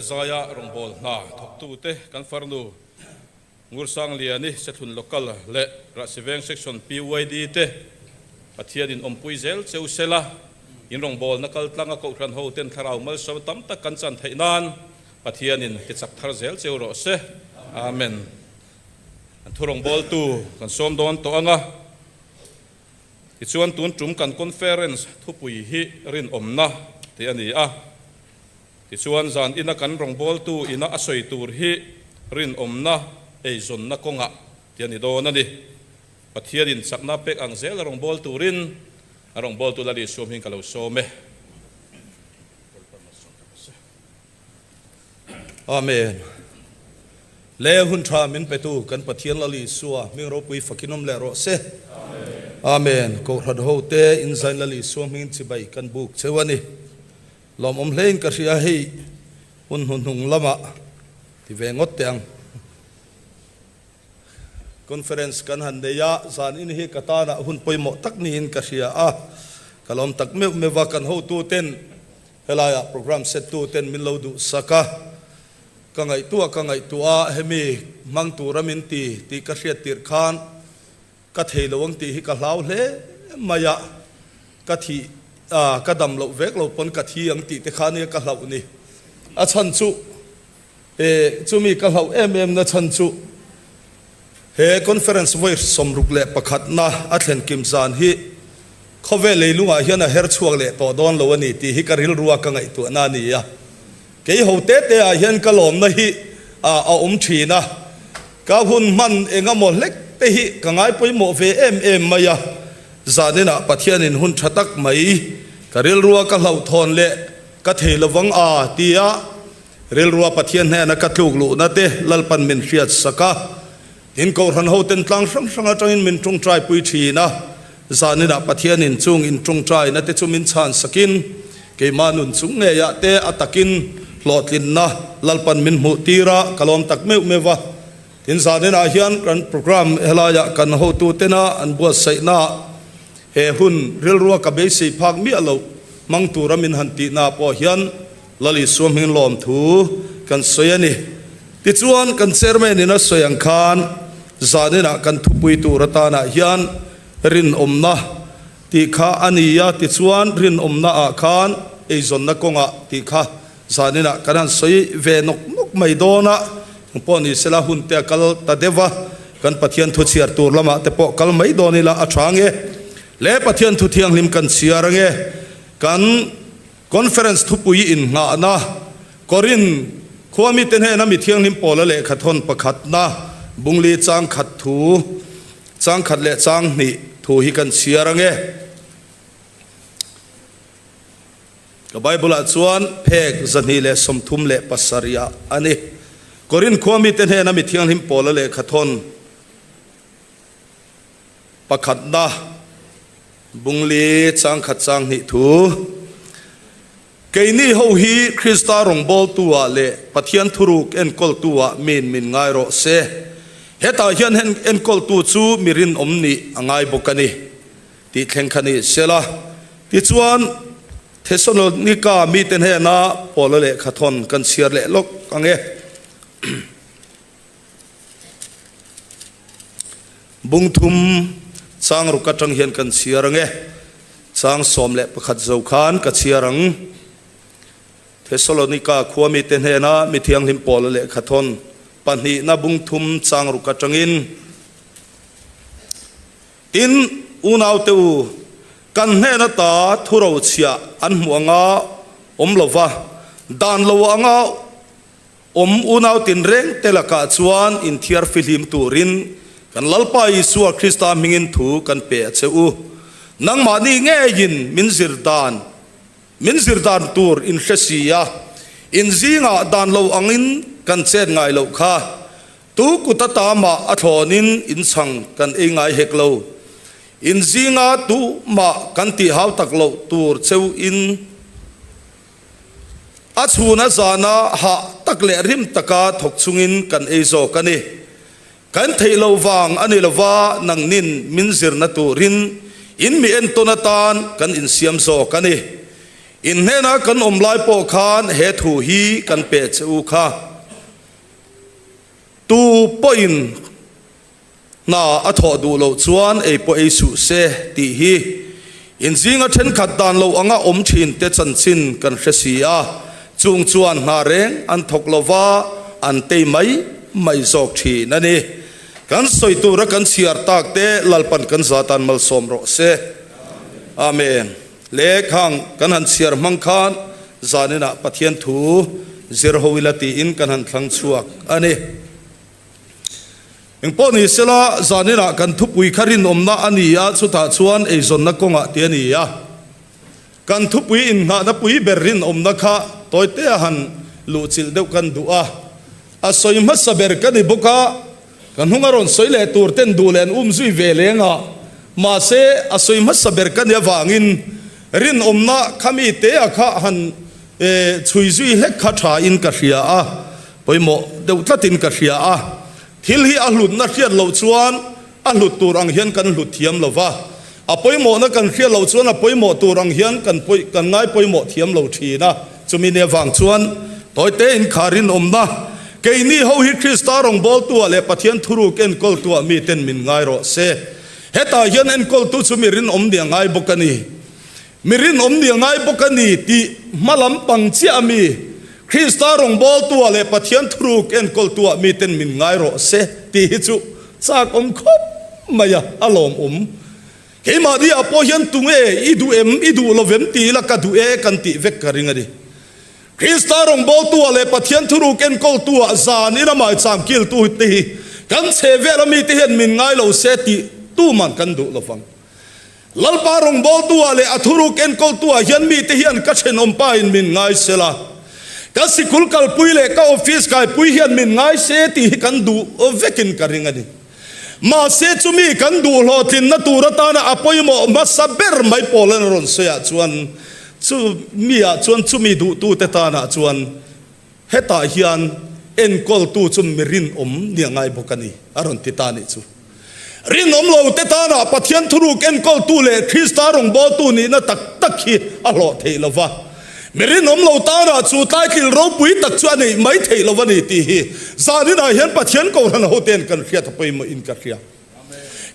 leh zaia rawngbâwl hna thawktute kan farnu Ngursangliani Sethlun Local leh Rahsiveng Section PYD te Pathianin awmpui zel cheu sela, in rawngbâwlna kaltlanga Kohhran hoten thlarau malsawm tam tak kan chan theih nan Pathianin tichak thar zel cheu rawh se. Amen. An thu rawngbâwltu kan sawm dawn tawh ang a. Tichuan tun tum kan conference thupui hi rinawmna tih a ni a. Tichuan zan ina kan rawngbawltu ina a sawi tur hi rinawmna eizawnna kawngah tih a ni dawn a ni. Pathianin chakna pek ang zel a rawngbâwl turin a rawngbawltu Lal Isua hming ka lo sawm e. Amen. Le hun tha min petu kan Pathian Lal Isua hming ropui fakin awm leh rawh se. Amen. Kohhran ho te in zain Lal Isua hmingin chibai kan buk cheu a ni. Lawmawm hlein ka hria hei hun hnuhnung lamah ti ve ngawt teh ang. Conference kan han nei a, zan in hi ka tanah hun pawimawh tak niin ka hria a. Ka lawm tak meuh meuh a, kan hotu ten Helaiah program set tu ten min lo duhsak a, ka ngaihtuah ka ngaihtuah a, hemi hmang tura min ti tih ka hriat tirh khan ka thei lo ang tih hi ka hlau hle mai a, ka thih a ka dam loh vek lo pawn ka thi ang tih te kha nia ka hlauh ni. A chhan chu e chumi ka hlauh em em na chhan chu he conference vawi 61 na a thlen kim zan hi Khawvel leilungah hian a her chhuak leh tawh dawn lo a ni tih hi ka rilrua ka ngaihtuahna a ni a. Kei ho te te ah hian ka lawmna hi a awm thin a, ka hun hman engemaw hlek te hi ka ngai pawimawh ve em em mai a. Zaninah Pathianin hun tha tak mai ka rilrua ka hlauhthawn leh ka thei lovang a tia rilrua Pathian hnena ka tluk luhna te Lalpan min hriat sak a. Tin, Kohhran hoten tlang hrang hrang atangin min tawngtai pui thin a, zaninah Pathianin chung in tawngtaina te chu min chhan sakin, keimah nun chung ngeiah te a takin hlawhtlinna Lalpan min hmuh tir a, ka lawm tak meuh meuh va. Tin, zaninah hian kan program helaiah kan hotutena an buatsaihna he hun rilrua ka beisei phak miah loh hmang tura min han tihna pawh hian Lal Isua hming lawmthu kan sawi a ni. Tichuan, kan Chairman in a sawi ang khan zaninah kan thupui tur atanah hian rinawmna tih kha a ni a, tichuan rinawmna ah khan eizawnna kawngah tih kha zaninah kan han sawi ve nawk nawk mai dawn a, engpawh ni sela hun te a kal ta deuh a, kan Pathian thu chhiar tur lamah te pawh kal mai dawn ila a tha nge le Pathian thu thianghlim kan chhiar ange kan Conference thupui innghahna, Korin khua mite hnena mi thianghlim pawla lehkha thawn pakhatna, bungli chang khat thu, chang khat leh chang hnih thu hi kan chhiar ange. Ka Bible-ah chuan phek 237 ah a ni. Korin khua mite hnena mi thianghlim pawla lehkha thawn Pakhatna, Bungli changkhat changhnih thu. Keini ho hi Krista rawngbawltu-ah leh Pathian thuruk enkawltu-ah min min ngai rawh se. Hetah hian enkawltu chu mi rinawm nih a ngai bawk a ni tih thleng kha ni sela. Tichuan, Thesalonika mite hnena Paula lehkha thawn kan chhiar leh lawk ang e. Bung thum chang ruk atang hian kan chhiar ang e. Chang 11 zo khan ka chhiar ang. Thesalonika khua mite hnena mi thianghlim Paula lehkha thawn pahnihna bung thum chang ruk atangin, Tin, unaute u, kan hnen ata thuro chhiah an hmuh anga awm lova, dan lo anga Awm unau tinreng te lakah chuan inthiar fihlim turin kan Lalpa Isua Krista hmingin thu kan pe a che u. Nangmahni ngeiin min zir dan min zir dan tur in hre si a, in zingah dan lo angin kan chet ngai loh kha. Tu kut ata mah a thlawnin in chhang kan ei ngai hek lo. In zinga tu mah kan tih hau tak loh tur cheu in. A chhuna zana hah tak leh rim taka thawk chungin kan ei zawk a ni. Kan theih loh vang a ni lova nangnin min zirna turin in mi entawn atan kan insiam zawk a ni. In hnena kan awm lai pawh khan he thu hi kan pe che u kha. Tu pawhin hna a thawh duh loh chuan ei pawh ei suh se tih hi in zinga thenkhat dan lo anga awm thin te chanchin kan hre si a, chung chuan hna reng an thawk lova an tei mai mai zawk thin a ni. Kan sawi tura kan chhiar tak te Lalpan kan zatan malsawm rawh se. Amen. Le khang kan han chhiar hmang khan zaninah Pathian thu zir ho ila tiin kan han thlang chhuak a ni. Engpawh ni sela zaninah kan thupui kha rinawmna a ni a, chutah chuan eizawnna kawngah ti a ni a. Kan thupui innghahna pui ber rinawmna kha tawitea han luhchilh deuh kan duh a. A sawi hmasa ber ka ni bawk a, Ka hnung a rawn sawi leh tur ten duh leh an um zui ve leng a, mahse a sawi hmasa ber ka nih avangin rinawmna kha mi te a kha han chhui zui hlek kha tha in ka hria a, pawimawh deuh tlat in ka hria a. Thil hi a hlutna hriat loh chuan a hlut tur ang hian kan hlut thiam lo va, a pawimawhna kan hriat loh chuan a pawimawh tur ang hian kan kan ngai pawimawh thiam lo thin a. Chumi nia vang chuan tawite inkhar rinawmna, keini ho hi Krista rawngbawltuah leh Pathian thuruk enkawltuah miten min ngai rawh se. Hetah hian enkawltu chu mi rinawm nia ngai bawk a ni. Mi rinawm nia ngai bawk a ni tih hma lam pang chiah a mi, Krista rawngbawltuah leh Pathian thuruk enkawltuah miten min ngai rawh se tih hi chu chak awm khawp mai a, a lawmawm. Keimahni ah pawh hian tunge i duh em, i duh lo vem ti ila ka duh e kan tih vek ka ring a ni. Krista rawngbawltu ah leh Pathian thuruk enkawltu ah zan ina maicham kiltu te hi kan chhe vel a mite hian min ngai lo se tih tuman kan duh lo vang. Lalpa rawngbawltu ah leh a thuruk enkawltu ah hian mite hian ka thenawmpa in min ngai se la, ka sikul kalpui leh ka office kaipui hian min ngai se tih hi kan duh vekin ka ring a ni. Mahse chumi kan duh hlawhtlinna tur atana a pawimawh hmasa ber mai Paulan a rawn sawiah chuan chu miah chuan chumi duhtute tanah chuan hetah hian enkawltu chu mi rinawm nia ngai bawk a ni a rawn ti ta nih chu. Rinawm lote tanah Pathian thuruk enkawltu leh Krista rawngbawltu nihna tak tak hi a hlawh theih lo va. Mi rinawm lo tanah chu tlaitlil ropui tak chu a neih mai theih lo a ni tih hi zaninah hian Pathian Kohhran hoten kan hriat a pawimawh in ka hria.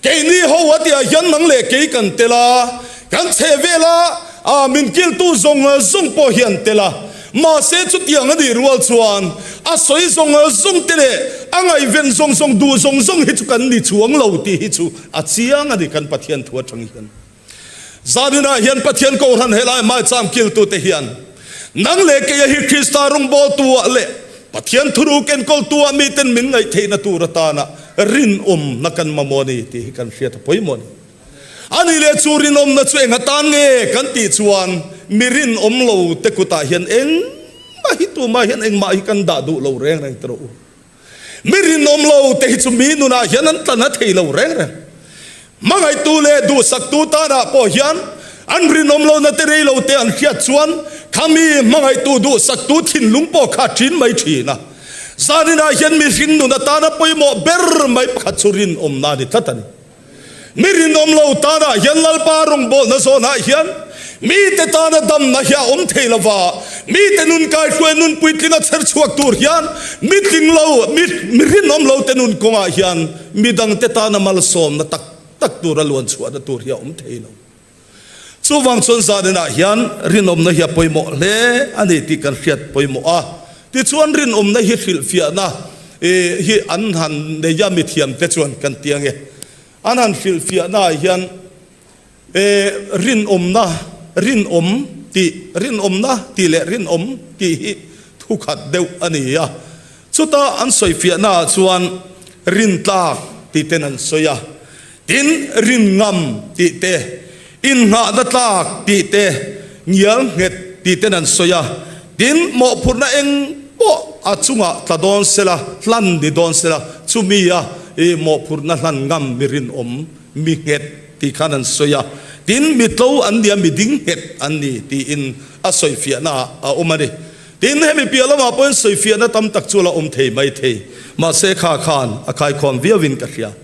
Keini ho a tihah hian nang leh kei kan tel a, kan chhe vel a, a min kiltu zawng zawng pawh hi an tel a. Mahse chutiang a nih rual chuan a sawi zawng zawng te leh a ngaihven zawng zawng duh zawng zawng hi chu kan ni chuang lo tih hi chu a chiang a ni kan Pathian thu atang hian. Zaninah hian Pathian Kohhran helai maicham kiltute hian nang leh keia hi Krista rawngbawltuah leh Pathian thuruk enkawltuah miten min ngaih theihna tur atana rinawmna kan mamawh a ni tih hi kan hriat a pawimawh a ni. A nih leh chu rinawmna chu eng atan nge kan tih chuan mi rinawm lo te kutah hian engmah hi tumah hian engmah hi kan dah duh lo reng reng tawh u. Mi rinawm lo te hi chu mi nunah hian an tla na thei lo reng reng. Hmangaihtu leh duhsaktu tanah pawh hian an rinawm lohna te rei lo te an hriat chuan kha mi hmangaihtu duhsaktu thinlung pawh kha a ṭin mai ṭhin a. Zaninah hian mihring nun atana pawimawh ber mai pakhat chu rinawmna a ni tlat a ni. Mi rinawm lo tanah hian Lalpa rawngbawlna zawnah hian mite tana damna hi a awm thei lo va, mite nun kaihruai nun puitlinga chher chhuak tur hian mi tling lo, mi mi rinawm lo te nun kawngah hian midangte tana malsawmna tak tak tura luan chhuahna tur hi a awm thei lo. Chuvang chuan zaninah hian rinawmna hi a pawimawh hle a ni tih kan hriat pawimawh a. Tichuan rinawmna hi hrilhfiahna hi an han nei a mithiamte chuan kan ti ange. An han hrilhfiahna ah hian rinawmna, rinawm tih, rinawmna tih leh rinawm tih hi thukhat deuh a ni a. Chuta an sawifiahna ah chuan rintlak tih ten an sawi a. Tin, rin ngam tih te, innghahna tlak tih te, ngial nghet tih ten an sawi a. Tin, mawhphurhna eng pawh a chungah tla dawn sela, hlan ni dawn sela, chumi a i mawhphurhna hlan ngam mi rinawm, mi nghet tih khan an sawi a. Tin, mi tlo an nia, mi ding nghet an ni tiin a sawifiahna ah a awm a ni. Tin, hemi piah lamah pawhin sawifiahna tam tak chu a la awm thei mai thei, mahse kha khan a khaikhawm viauin ka hria.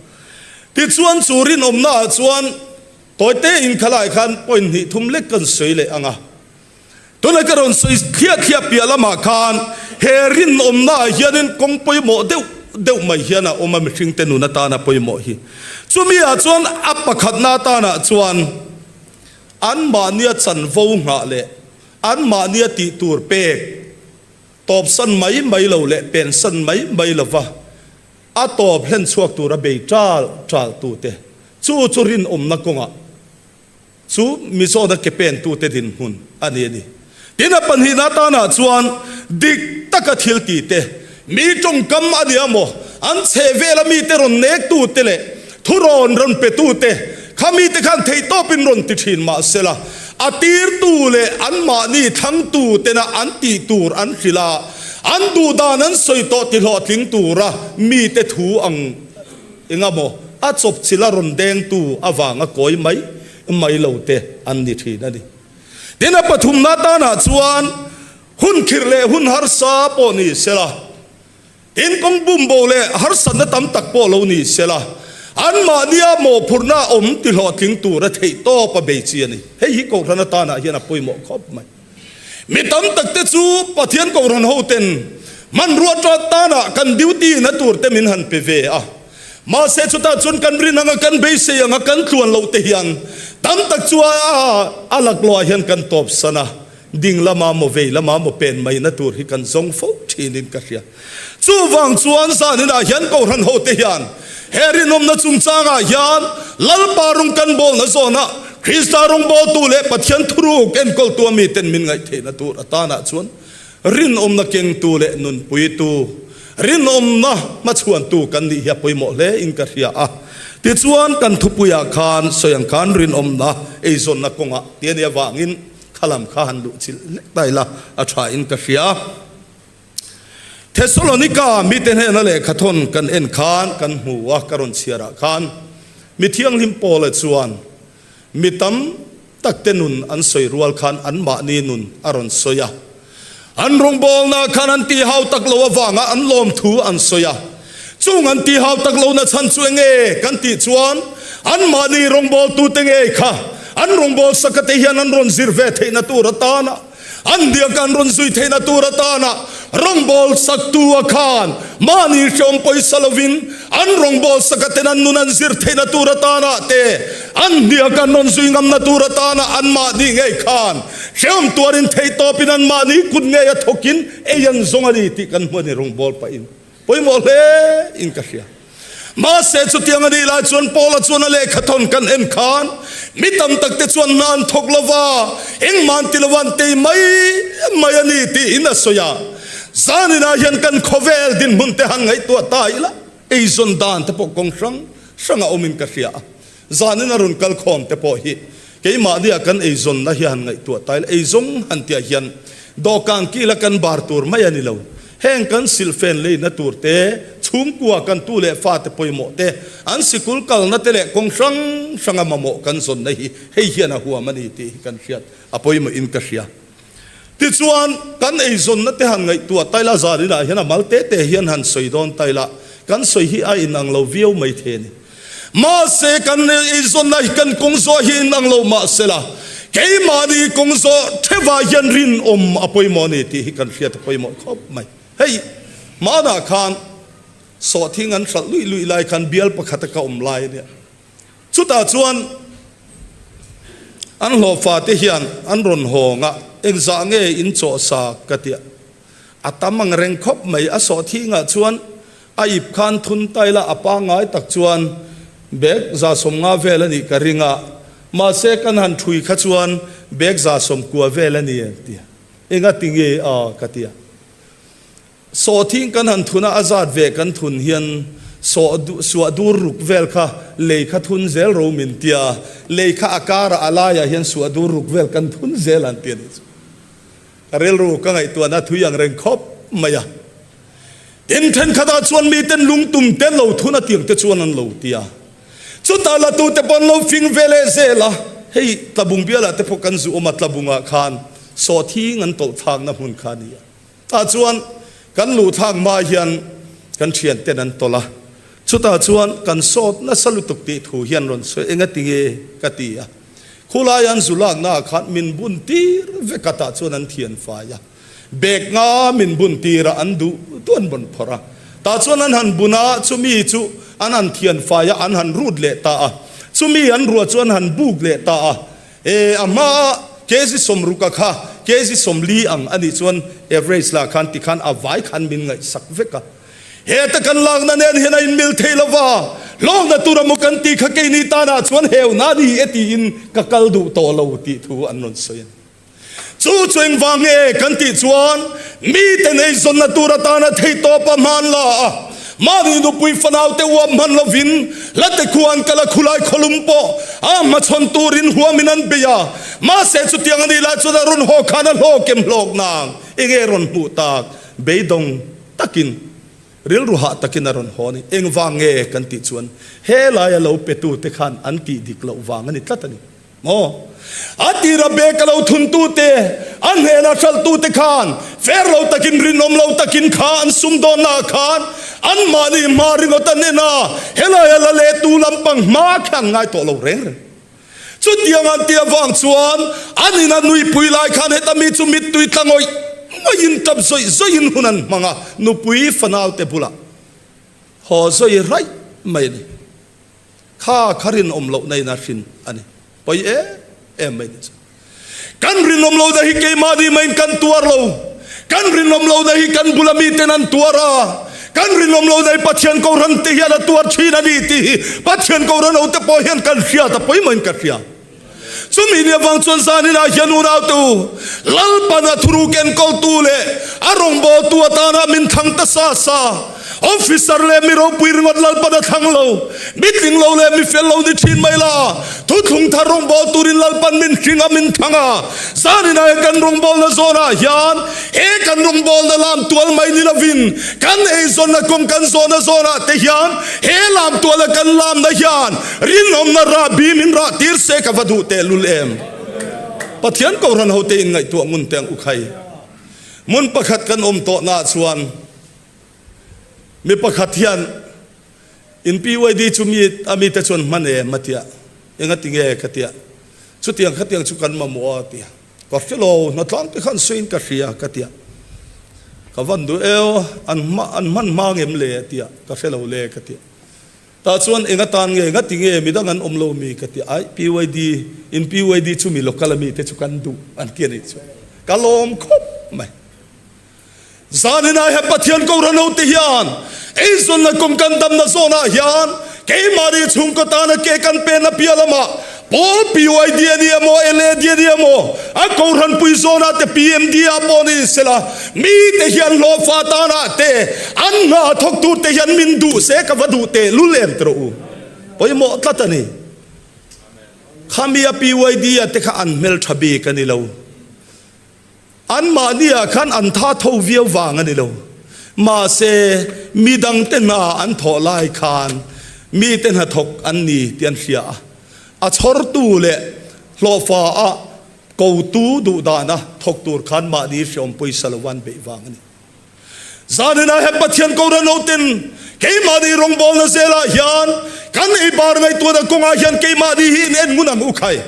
Tichuan chu rinawmna ah chuan tawite in khalai khan point hnih thum lek kan sawi leh ang a. Tunah ka rawn sawi thliah thliah piah lamah khan he rinawmnaah hianin kawng pawimawh deuh deuh mai hian a awm a, mihringte nun atana pawimawh hi. Chumi ah chuan a pakhatna atanah chuan anmahnia chanvo nghah leh anmahnia tih tur pek tawpsan mai mai lo leh pensan mai mai lova a tawp hlen chhuak tura bei ṭal ṭal tute chu chu rinawmna kawngah Chu Mizona ke pentute dinhmun a ni a ni. Tin, a pahnihna atanah chuan dik taka thil tite, mi tawngkam a nia maw, an chhehvela mite rawn nektute leh thurawn rawn petute kha mite khan theihtawpin rawn ti thin mah sela, a tirtu leh anmahni thlangtu tena an tih tur an hrilh a, an duhdan an sawi tawh ti hlawhtling tura mite thu ang Engamaw a chawpchilh a rawn dengtu avanga kawi mai mai lo te an ni thin a ni. Tin, a pathumna tanah chuan hun khirh leh hun harsa pawh ni sela, tin kawng bumbo leh harsatna tam tak pawh lo ni sela, anmahnia mawhphurhna awm tihlawhtling tura theihtawp a bei chi a ni. Hei hi Kohhran atanah hian a pawimawh khawp mai. Mi tam tak te chu Pathian Kohhran hoten hmanrua ṭat tanah kan duty na tur te min han pe ve a. Mahse chutah chuan kan rin anga kan beisei anga kan tluan loh te hian tam tak chu a laklawh ah hian kan tawp san a, ding lama maw vei lama maw pen mai na tur hi kan zawng fo thin in ka hria. Chuvang chuan zaninah hian Kohhran hote hian he rinawmna chungchangah hian Lalpa rawng kan bawlna zawnah Krista rawngbawltu leh Pathian thuruk enkawltu a miten min ngaihtheihna tur atanah chuan rinawmna kengtu leh nunpuitu, rinawmna hmachhuantu kan nih hi a pawimawh hle in ka hria a. Tichuan kan thupuiah khan sawi ang khan rinawmna eizawnna kawngah ti a nih avangin khalam kha han luhchilh hlek ta ila a tha in ka hria. Thesalonika mite hnena lehkhathawn kan en khan kan hmu a, ka rawn chhiarah khan mi thianghlim Paula chuan mi tam takte nun an sawi rual khan anmahni nun a rawn sawi a. An rawngbawlna khan an tihau tak lo avanga an lawmthu an sawi a. Chung an tihau tak lohna chhan chu enge kan tih chuan anmahni rawngbawltute ngei kha an rawngbawlsakate hian an rawn zir ve theihna tur atana An biak an rawn zui theihna tur atana rawngbâwl saktu a khan mahni hreawm pawisa lovin an rawngbâwl saka ten an nun an zir theihna tur atana te, an biak an rawn zui ngamna tur atana anmahni ngei khan hreawm tuarin theihtawpin anmahni kut ngei a thawkin ei an zawng a ni tih kan hmu a ni rawngbâwl pahin pawimawh hle in ka hria. Mahse chutiang a nih lai chuan Paula chuan a lehkhathawn kan en khan mi tam tak te chuan hna an thawk lo va, engmah an ti lo va, an tei mai mai a ni tiin a sawi a. Zaninah hian kan khawvel dinhmun te han ngaihtuah ta ila, eizawn dan te pawh kawng hrang hrang a awmin ka hria a. Zanin a rawn kal khawm te pawh hi keimahnia kan eizawnna hi han ngaihtuah ta ila, eizawng han tihah hian dawhkan kila kan bar tur mai a ni lo. Heng kan silhfen leina tur te, chhungkua kan tu leh fate pawimawh te, an sikul kalna te leh kawng hrang hranga mamawh kan zawnna hi hei hian a huam a ni tih hi kan hriat a pawimawh in ka hria. Tichuan, kan eizawnna te han ngaihtuah ta ila, zaninah hian a mal te te hian han sawi dawn ta ila, kan sawi hi a inang lo viau mai thei a ni. Mahse, kan eizawnna hi kan kawng zawh hi inang lo mahsela, keimahni kawng zawh theuhah hian rinawm a pawimawh a ni tih hi kan hriat a pawimawh khawp mai. Hei, hmanah khan sawhthing an hralh luih luih lai khan bial pakhata ka awm lai a nia. Chutah chuan an hlawhfa te hian an rawn hawng a, engzah nge in chawh sa ka tia. A tam ang reng khawp mai, a sawhthingah chuan a ip khan thun ta ila a pangngai tak chuan bag 150 vel a nih ka ring a, mahse kan han ṭhui kha chuan bag 190 vel a ni em tia. Engati nge a ka tia. Sawhthing kan han thun a, a zat ve kan thun hian sawh suah dur ruk vel kha lei kha thun zel ro min tia, lei kha a karah a laiah hian suah dur ruk vel kan thun zel an ti a nih chu. Ka rilru ka ngaihtuahna thui ang reng khawp mai a. Tin, thenkhatah chuan miten lungtum te lo thun a tiang te chuan an lo ti a. Chutah la tute pawh an lo fing ve leh zel a. Hei Tlabung bialah te pawh kan zu awm a, Tlabungah khan sawhthing an tawlh thlakna hmun kha a ni a. Tah chuan kan luh thlak hma hian kan thianten an tawlh a. Chutah chuan kan sawt nasa lutuk tih thu hian rawn sawi engati nge ka ti a. Khulai an zu lakna ah khan min bun tir vek a tah chuan an thian fai a. Bag nga min bun tir a an duh duh an rawn phawrh a. Tah chuan an han bun a, chumi chu an han thian fai a, an han rut leh ta a. Chumi an ruah chu an han buk leh ta a. E, a hma a kg sawmruka kha kg 40 ang a nih chuan average lah khan tikhan a vai khan min ngaihsak vek a. Heta kan lakna nen hian a inmil thei lo va, hlawkna tur a maw kan tih kha keini tanah chuan heuna a ni e tiin ka kal duh tawh lo tih thu an rawn sawi a ni. Chu chu engvang nge kan tih chuan mite neizawnna tur atana theihtawpa hman la a, mahni nupui fanaute uap hman lovin hlate khuan kal a khulai khawlum pawh a hmachhawn turin huamin an bei a, mahse chutiang a nih lai chuan a rawn haw khan a hlawk em hlawk nang enge rawn hmuh tak beidawng takin rilru hah takin a rawn haw a ni. Engvang nge kan tih chuan he laia lo petute khan an tih dik loh vang a ni tlat a ni. Maw? A tira bag a lo thuntute, a hnena hralhtute khan fair lo takin, rinawm lo takin kha an sumdawnnaah khan anmahni hma ringawt an en a, helaia la lehtu lampang hma kha an ngai tawh lo reng reng. Chutiang an tih avang chuan an ina nuipui lai khan heta mi chu mittui tla ngawih ngawihin tap zawih zawihin hun an hmang a, nupui fanaute bulah haw zawi raih mai a ni. Kha kha rinawm lohna in a hrin a ni. Pawi em em mai ni chu. Kan rinawm lohna hi keimahni maiin kan tuar lo. Kan rinawm lohna hi kan bula miten an tuar a. Kan rinawm lohna hi Pathian Kohhran te hian a tuar thin a ni tih hi Pathian Kohhran hote pawh hian kan hriat a pawimawhin ka hria. Chumi ni avang chuan zaninah hian unaute u, Lalpan a thuruk enkawltu leh a rawngbawltu atana min thlang ta sa sa. Officer leh mi ropui ringawt Lalpan a thlang lo. Mi tling lo leh mi fel lo ni thin mai la, thuthlung thar rawngbâwl turin Lalpan min hring a, min thlang a. Zaninah hian kan rawngbâwlna zawnah hian he kan rawngbâwlna lam tual mai ni lovin kan eizawnna kawng kan zawhna zawnah te hian he lam tuala kan lamna hian rinawmna rahbi min rah tir se ka va duh tehlul em. Pathian Kohhran hote inngaihtuah ngun teng u khai. Hmun pakhat kan awm tawhnaah chuan mi pakhat hian In PYD chu mi a mite chuan hman em a tia, enga ti nge ka tia, chutiang khatiang chu kan mamawh a tia, ka hre lo, hnatlang te khan sawiin ka hria ka tia, ka van duh eo, an hma an hman hma ngem le a tia, ka hre lo le ka tia, tah chuan enga tan nge, enga ti nge midang an awm lo mi ka tia, ai PYD, in PYD chu mi local a mite chu kan duh an ti a nih chu, ka lawm khawp mai. Zaninah he Pathian Kohhran hote hian eizawnna kum kan damna zawnah hian keimahni chhungkaw tana ke kan pen a piah lamah pawl PYD a ni emaw LAD a ni emaw a Kohhran pui zawnah te PMD ah pawh ni sela mite hian hlawhfa tanah te an hna thawk tur te hian min duh se ka va duh teh lul em tawh u. Pawimawh tlat a ni. Khami a PYD a te kha an hmeltha bik a ni lo. Anmahniah khan an tha tho viau vang a ni lo. Mahse, mi dangte hna an thawh lai khan mite hnathawk an ni tih an hria a. A chhawrtu leh hlawhfa a kotu duhdana thawk tur khan mahni hreawm pawisa lova an beih vang a ni. Zaninah he Pathian Kohhran hoten keimahni rawngbawlna zelah hian kan ei bar ngaihtuahna kawngah hian keimahni hi in en ngun ang u khai.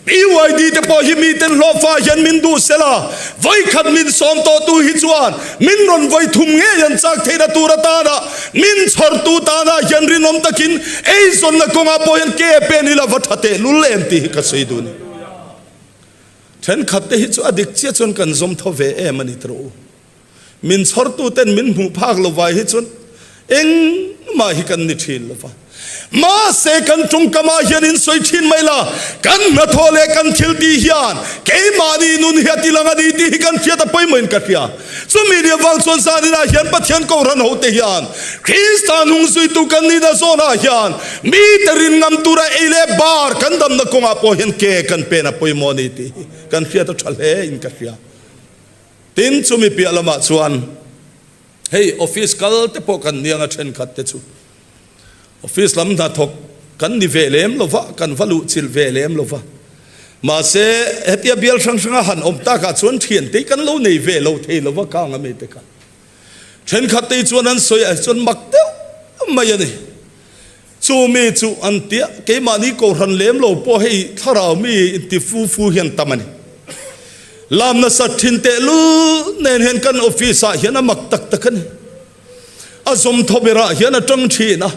BYD te pawh hi miten hlawhfa hian min duh sela, vawikhat min sawm tawhtu hi chuan min rawn vawithum ngei an chak theihna tur atana min chhawrtu tanah hian rinawm takin eizawnna kawngah pawh hian ke pen ila va tha tehlul em tih hi ka sawi duh a ni. Thenkhat te hi chu a dik chiah chuan kan zawm tho ve em a ni tawh u. Min chhawrtuten min hmuh phak lo vai hi chuan engmah hi kan ni thin lo va. Mahse kan tawngkamah hian in sawi thin mai la, kan hnathawh leh kan thil tih hian keimahni nun hi a ti lang a ni tih hi kan hriat a pawimawhin ka hria. Chumi ni avang chuan zaninah hian Pathian Kohhran hote hian Krista hnungzuitu kan nihna zawnah hian mite rin ngam tura ei leh bar kan damna kawngah pawh hian ke kan pen a pawimawh a ni tih hi kan hriat a tha hle in ka hria. Tin, chumi piah lamah chuan hei office kal te pawh kan niang a thenkhat te chu office lam hnathawk kan ni ve lem lo va, kan va luh chilh ve lem lo va. Mahse, hetia bial hrang hranga han awm takah chuan thiante hi kan lo nei ve lo thei lo va kang a mi te kha. Thenkhat te hi chuan an sawi ah chuan mak deuh mai a ni. Chu mi chu an tia, keimahni kohhran lem lo pawh hei thlarau mi inti fu fu hian tam a ni. Lam nasat thin teh lul nen hian kan office ah hian a mak tak tak a ni. A zawm thaw berah hian a tang thin a,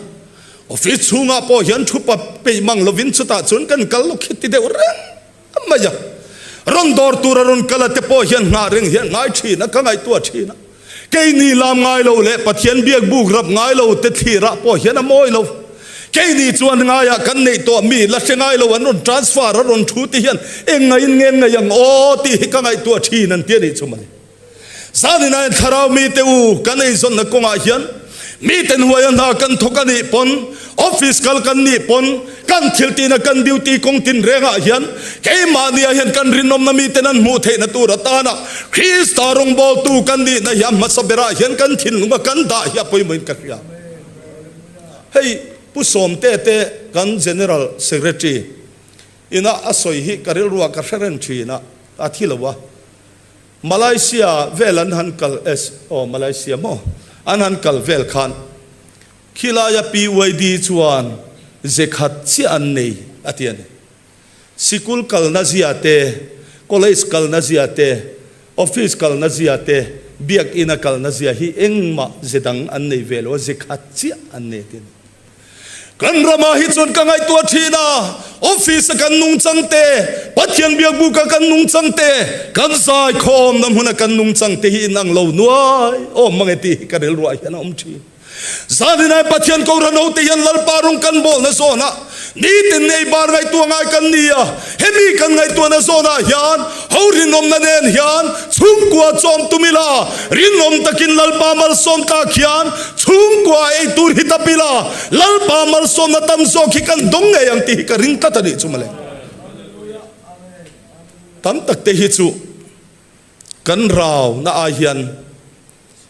office chhungah pawh hian thu pa peih mang lovin chutah chuan kan kal lawk hi ti deuh reng mai a. Rawn dawr tur a rawn kal a te pawh hian nghah reng hian ngai thin a, ka ngaihtuah thin a. Keini lam ngai lo leh Pathian biak buk rap ngai lo te thlirah pawh hian a mawi lo. Keini chuan ngaiah kan neih tawh mi la hre ngai lo an rawn transfer a rawn thu te hian eng ngaiin ngen ngai ang aw tih hi ka ngaihtuah thin an ti a nih chu mawle. Zaninain thlarau mite u kan eizawnna kawngah hian miten huaia hna kan thawk a nih pawn, office kal kan nih pawn, kan thil tihna kan duty kawng tinrengah hian keimahniah hian kan rinawmna miten an hmuh theihna tur atana Krista rawngbawltu kan nihna hi a hmasa berah hian kan thinlunga kan dah hi a pawimawhin ka hria. Hei Pu Sawmte te kan General Secretary ina a sawi hi ka rilruah ka hre reng thin a, a thi lo a. Malaysia vel an han kal es aw Malaysia maw an han kal vel khan khilaia PYD chuan ze khat chiah an nei a ti a ni. Sikul kalna zia te, college kalna zia te, office kalna zia te, biakina kalna zia hi engmah ze dang an nei ve lo a, ze khat chiah an nei a ti a ni. Kan ramah hi chuan ka ngaihtuah thin a, office a kan nungchang te, Pathian biakbuk a kan nungchang te, kan zaikhawmna hmuna kan nungchang te hi inang lo nuai awm mang e tih hi ka rilruah hian a awm thin. Zaninai Pathian Kohhran hote hian Lalpa rawng kan bawlna zawnah nitin nei bar ngaihtuah ngai kan ni a, hemi kan ngaihtuahna zawnah hian ho rinawmna nen hian chhungkua chawm tum ila, rinawm takin Lalpa malsawm tlak hian Chhungkua ei tur hi tap ila, Lalpa malsawmna tam zawk hi kan dawng ngei ang tih hi ka ring tlat a nih chu mawle. Tam tak te hi chu kan rau na ai hian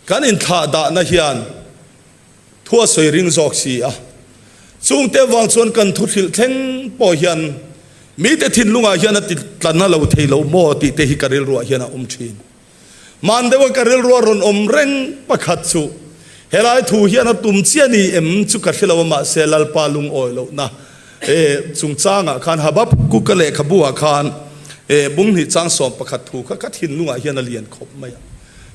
kan inthlah dahna hian thu a sawi ring zawk si a. Chungte vang chuan kan thu hrilh thleng pawh hian mite thinlungah hian a ti tla na lo thei lo maw tih te hi ka rilruah hian a awm thin. Hman deuha ka rilru a rawn awm reng pakhat chu helai thu hian a tum chiah ni em chu ka hre lo a, mahse Lalpa lungawi lohna e chungchangah khan Habakkuk-a lehkhabu-ah khan e bunghnih chang 11 thu kha ka thinlungah hian a lian khawp mai a.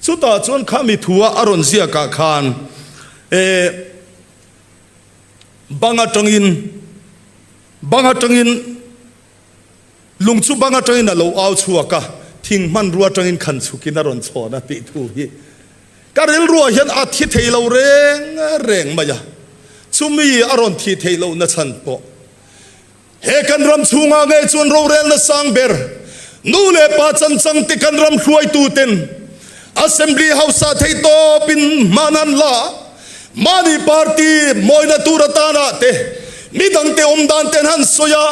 Chutah chuan khami thua a rawn ziakah khan e bang atangin bang atangin Lung chu bang atangin a lo au chhuak a, thing hmanrua atangin khan chhukin a rawn chhawn a tih thu hi ka rilruah hian a thi thei lo reng reng mai a, chumi a rawn thih theih lohna chhan pawh he kan ram chhungah ngei chuan rorelna sang ber nu leh pa chanchang te kan ram hruaituten Assembly House ah theihtawpin hman an la a, mahni party mawina tur atana te midangte awm dan te an han sawi a,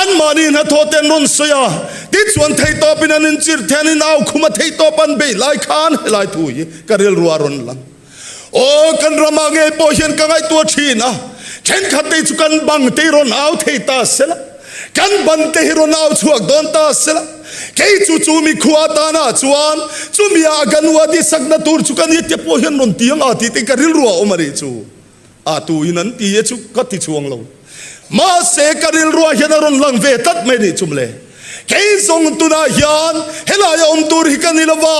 anmahni hnathawh te an rawn sawi a, tichuan theihtawpin an inchirh thei an inau khum a theihtawp an beih lai khan helai thu hi ka rilru a rawn lang. Aw kan ramah ngei pawh hian ka ngaihtuah thin a, thenkhat te chu kan bang te hi rawn au thei ta sela, kan ban te hi rawn au chhuak dawn ta sela, kei chu chu mi khua atana chuan chumi ah kan uadi sakna tur chu ka ni te pawh hian rawn ti ang a tih te ka rilru a awm a nih chu. A tu in an ti e chu ka ti chuang lo. Mahse ka rilruah hian a rawn lang ve tlat mai nih chu mawle. Kei zawng tunah hian helaia awm tur hi ka ni lo va,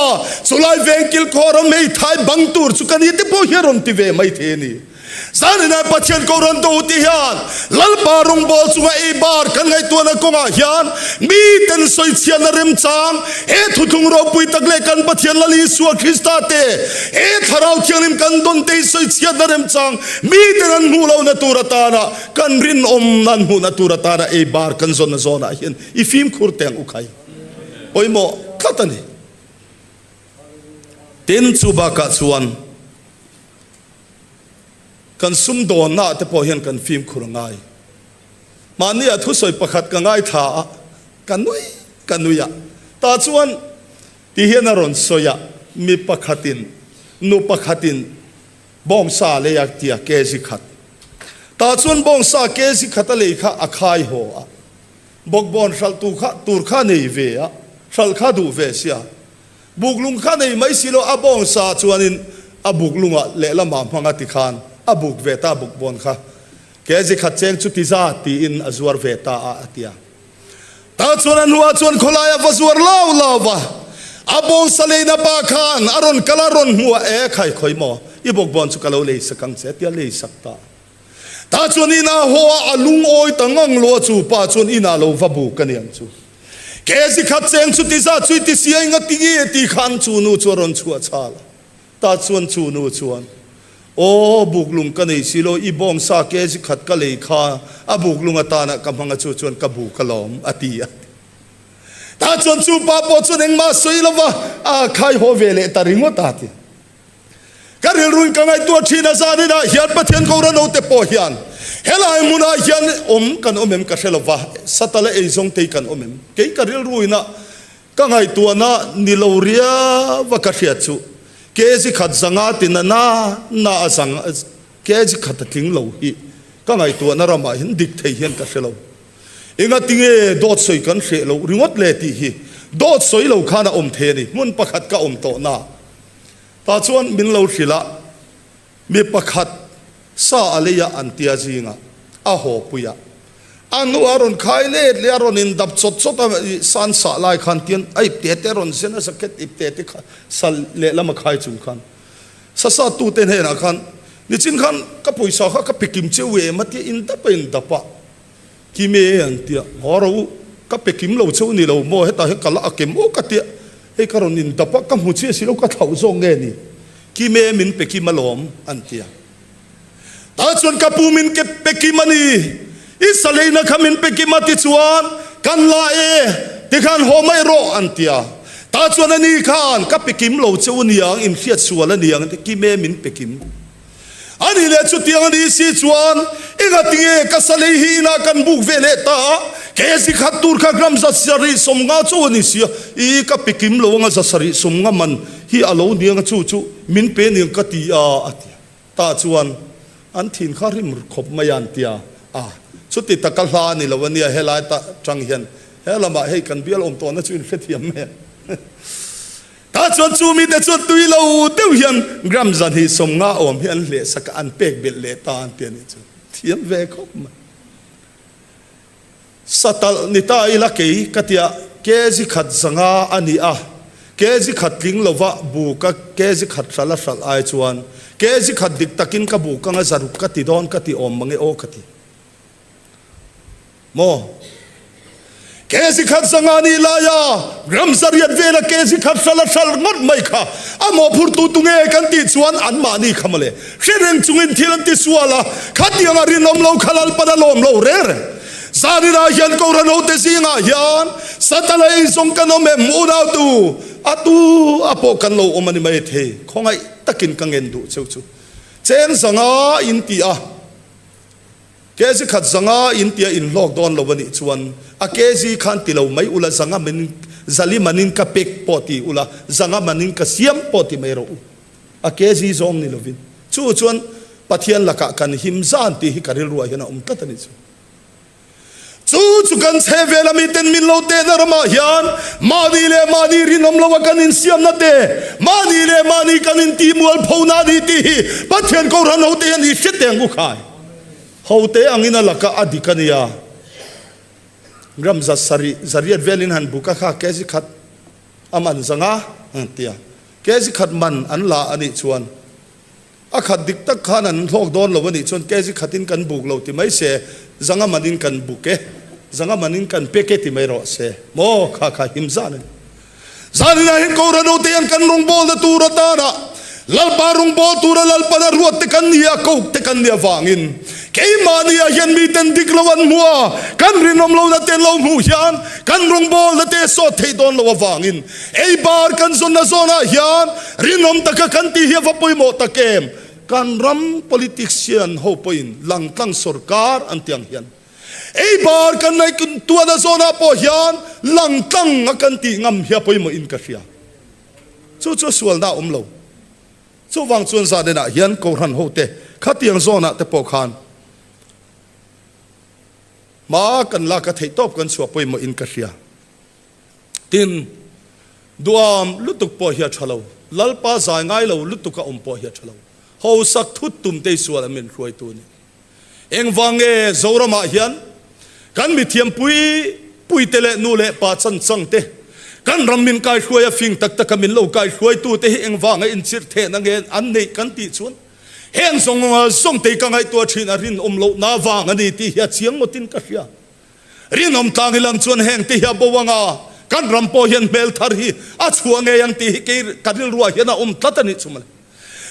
chulai veng kilkhawr a hmeithai bang tur chu ka ni te pawh hi a rawn ti ve mai thei a ni. Zaninah Pathian Kohhran to ti hian Lalpa rawngbâwl chunga ei bar kan ngaihtuahna kawngah hian miten sawichhiatna remchang he thuthlung ropui tak leh kan Pathian Lal Isua Krista te he Thlarau Thianghlim kan dawn te hi sawichhiatna remchang miten an hmuh lohna tur atana kan rinawmna an hmuhna tur atana ei bar kan zawnna zawnah hian i fimkhur teh ang u khai. Pawimawh tlat a ni. Tin, chu bakah chuan Kan sumdawnnaah te pawh hian kan fimkhur a ngai. Mahnia thusawi pakhat ka ngaithla a, ka nui ka nui a. Tah chuan ti hian a rawn sawi a, mi pakhatin, nu pakhatin bawngsa a lei a tia kg khat. Tah chuan bawngsa kg khat a lei kha a khai haw a, bawkbawn hralhtu kha tur kha a nei ve a, hralh kha a duh ve sia. Buklung kha nei mai si lo, a bawngsa chuanin a buklungah lehlamah hmanga tikhan a buk ve ta bukbawn kha. Kg khat cheng chu ti za tiin a zuar ve ta a, a ti a. Tah chuan a hnuah chuan khawlai a va zuar lau lau va, a bawngsa leina pa khan a rawn kal a rawn hmu a, E khai khawi maw, i bawkbawn chu ka lo lei sak ang che, a ti a lei sak ta a. Tah chuan inah haw a, a lungawi ta ngang lo a, chu pa chuan inah lo va buk a niang chu. Kg khat cheng chu ti za chu i ti si a, enga ti nge ti khan chu nu chu a rawn chhuah chhal a. Tah chuan chu nu chuan, Aw, buklung ka nei si lo, i bawngsa kg khat ka lei kha a buklung atana ka hmang a chu chuan ka buk alawm, a ti a. Tah chuan chu pa pawh chuan engmah a sawi lo va, a khai haw ve leh ta ringawt a ti. Ka rilruin ka ngaihtuah thin a, zaninah hian Pathian Kohhran naute pawh hian helai hmunah hian awm kan awm em ka hre lo va, Satala eizawng te hi kan awm em? Kei ka rilruin a Ka ngaihtuahna ni lo riau a ka hriat chu kg khat zanga ti na na na a zang kg khat a tling lo hi ka ngaihtuahna ramah hian dik thei hian ka hre lo. Engatinge dawt sawi kan hreh loh ringawt le tih hi dawt sawi lo khan a awm thei a ni. Hmun pakhat ka awm tawh na tah chuan min lo hrilh a. Mi pakhat sa a lei a an tia zingah a haw pui a, a hnuah a rawn khai let leh a rawn indap chawt chawt a, i san sah lai khan tian a ipte te a rawn zen a, jacket ipte te kha sa lehlam a khai chung khan sa sa tute hnenah khan nichin khan ka pawisa kha ka pe kim cheu em a tia indap a indap a. Kim e an tia, Haw rawh u, ka pe kim lo cheu ni lo maw, hetah hian ka la a kem awk a tia, hei ka rawn indap a, ka hmu chiah si lo, ka thlauh zawk nge ni, Kim e min pe kim alawm an tia. Tah chuan ka pu min ke pe kim a ni, i saleina kha min pe kim a tichuan kan la e, tikhan haw mai rawh an tia. Tah chuan a ni khan ka pe kim lo cheu aniang, inhriat sual aniang an tia, Kim e min pe kim. A nih leh chutiang a nih si chuan engatinge ka salei hi inah kan buk ve leh ta a, kg khat tur kha gram 750 chauh a ni si a, i ka pe kim lo anga 750 man hi a lo niang a chu chu min pe niang ka ti a a ti a. Tah chuan an thin kha rim khawp mai a an ti a, a chuti taka hla a ni lo a nia helai ta tang hian he lamah hei kan bial awm tawhna chu inhrethiam mai a. Tah chuan chu mite chuan tui lo deuh hian gram 250 awm hi an hleh sak a, an pek belh leh ta an ti a nih chu. Thiam ve khawp mai. Satalh ni ta ila kei ka tia kg khat 500 a ni a, kg khat tling lova bu ka kg khat hralh a hralh ai chuan kg khat dik takin ka bu kanga 600 ka ti dawn ka ti awm mange aw ka ti. Maw? Kg khat 500 nih laia gram 800 vela kg khat hral a hral ngawt mai kha a mawhphurtu tu nge kan tih chuan anmahni kha mawle. Hre reng chungin thil an ti sual a, khatiang a rinawm lo kha Lalpan a lawm lo reng reng. Zaninah hian Kohhran hote zingah hian Satana eizawng kan awm em unautu a tu a pawh kan lo awm a ni mai thei. Khawngaih takin ka ngen duh cheu chu cheng 500 in ti a. Kg khat 500 in tia in hlawk dawn lo a nih chuan a kg khan ti lo mai ula 500 manin zali manin ka pek pawh ti ula 500 manin ka siam pawh ti mai rawh u. A kg zawng ni lovin chu chuan Pathian lakah kan him zan tih hi ka rilruah hian a awm tlat a nih chu. Chu chu kan chhe vel a miten min lo tehna ramah hian mahni leh mahni rinawm lo a kan insiamna te, mahni leh mahni kan intihmualphona a ni tih hi Pathian Kohhran hote hian i hre teh ang u khai. Hote angin a laka a dik a nia. Gram 700 800 velin han buk a kha kg khat a man 500 an ti a, kg khat man an la a nih chuan A khat dik tak khan an hlawk dawn lo a nih chuan kg khatin kan buk lo ti mai se, 500 manin kan buk e, 500 manin kan pek e ti mai rawh se. Maw kha kha him zan a ni. Zaninah hian Kohhran hote hian kan rawngbawlna tur atana Lalpa rawngbâwl tura Lalpana ruat te kan ni a, koh te kan ni avangin keimahniah hian miten dik lo an hmu a, kan rinawm lohna te an lo hmuh hian kan rawngbâwlna te sawt theih dawn loh avangin Ei bar kan zawnna zawnah hian rinawm taka kan tih hi a va pawimawh tak em? Kan ram politician ho pawhin langtlang sorkar an tih ang hian ei bar kan nei tuahna zawnah pawh hian langtlang a kan tih ngam hi a pawimawhin ka hria. Chu chu sualna a awm lo. Chuvang chuan zanenah hian Kohhran hote khatiang zawnah te pawh khan hma kan lak a theihtawp kan chhuah pawimawhin ka hria. Tin, duam lutuk pawh hi a tha lo. Lalpa zai ngai lo lutuk a awm pawh hi a tha lo. Hosak thut tum te i sual an min hruaitu a ni. Engvang nge Zoramah hian kan mithiam pui pui te leh nu leh pa chan chang te, kan ram min kaihruai a fing tak taka min lo kaihruaitu te hi engvanga inchirh thehna nge an neih kan tih chuan heng zawng zawng te hi ka ngaihtuah thin a rinawm lohna vang a ni tih hi a chiang ngawtin ka hria. Rinawm tlang i lang chuan heng te hi a bo anga kan ram pawh hian hmel thar hi a chhuah ngei ang tih hi kei ka rilruah hian a awm tlat a nih chu mawle.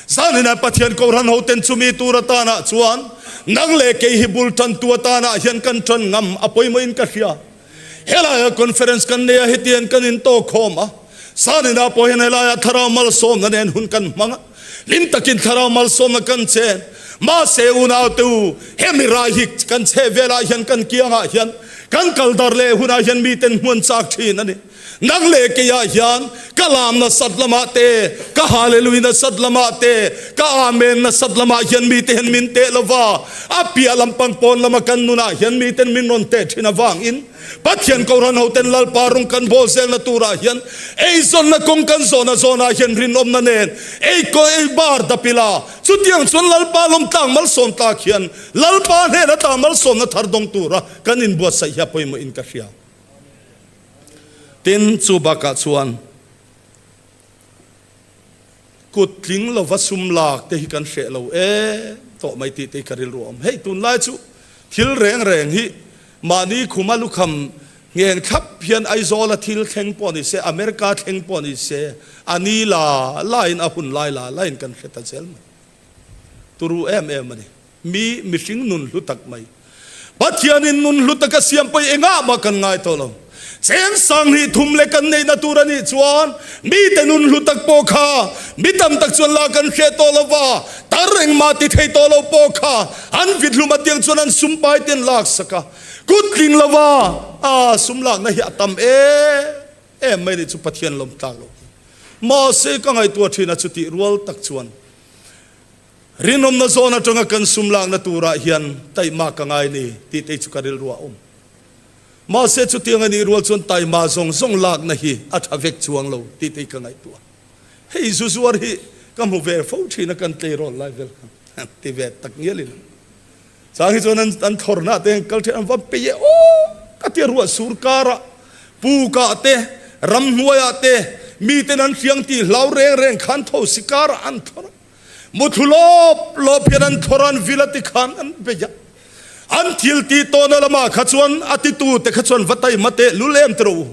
Zaninah Pathian Kohhran hoten chumi tur atanah chuan nang leh kei hi bul tantu atanah hian kan tan ngam a pawimawhin ka hria. Helaia conference kan nei a hetiang kan intawk khawm a, zaninah pawh hian helaia thlarau malsawmna nen hun kan hmang a, hlim takin thlarau malsawmna kan chen. Mahse unaute u, hemi rai hi kan chheh velah hian kan kiangah hian kan kal dar leh hunah hian miten hmuan chak thin a ni. Nang leh keiah hian ka lam nasat lamah te, ka hallelujah nasat lamah te, ka amen nasat lamah hian mite hian min teh lo va, a piah lampang pawn lama kan nunah hian miten min rawn teh thin avangin Pathian Kohhran hoten Lalpa rawng kan bawl zelna turah hian eizawnna kawng kan zawhna zawnah hian rinawmna nen ei kaw ei bar dap ila, chutiang chuan Lalpa lawmtlang malsawm tlak hian Lalpa hnena ta malsawmna thar dawng tura kan inbuatsaih hi a pawimawhin ka hria. Tin, chu bakah chuan kut tling lova sum lak te hi kan hreh lo em tawh mai tih te hi ka rilru a awm. Hei tunlai chu thil reng reng hi mahni khuma lukham ngheng thlap hian Aizawla thil thleng pawh ni se, America thleng pawh ni se, a ni la lain a hun lai la lain kan hre ta zel mai. Turu em em a ni. Mi mihring nun hlu tak mai. Pathianin nun hlu taka siam pawh engah mah kan ngai tawh lo. Cheng sanghnih thum leh kan neihna tur a nih chuan mite nun hlu tak pawh kha mi tam tak chuan la kan hriat tawh lo va, tar engmah ti thei tawh lo pawh kha an vit hlum atiang chuan an sum pai te an laksak a, kut tling lo va, a sum lakna hi a tam em em mai nih chu Pathian lawm tlak lo. Mahse ka ngaihtuah thin a chutih rual tak chuan Rinawmna zawn atanga kan sum lakna turah hian taihma ka ngai ni tih te chu ka rilru a awm. Mahse chutiang a nih rual chuan taihma zawng zawng lakna hi a tha vek chuang lo tih te ka ngaihtuah. Hei zu zuar hi ka hmu ve fo thin a kan tleirawl lai vel khan ti ve tak ngial ila. Chang hi chuan an thawrna te an kal thin an va pei e aw ka tia ruah sur karah pukah te ramhnuaiah te miten an hriang tih hlau reng reng khan tho si karah an thawr a. Muthlu lawp lawp hian an thawr a, an vil a tikhan an bei a. An thil tih tawhna lamah kha chuan a titu te kha chuan va taima teh lul em tiro u.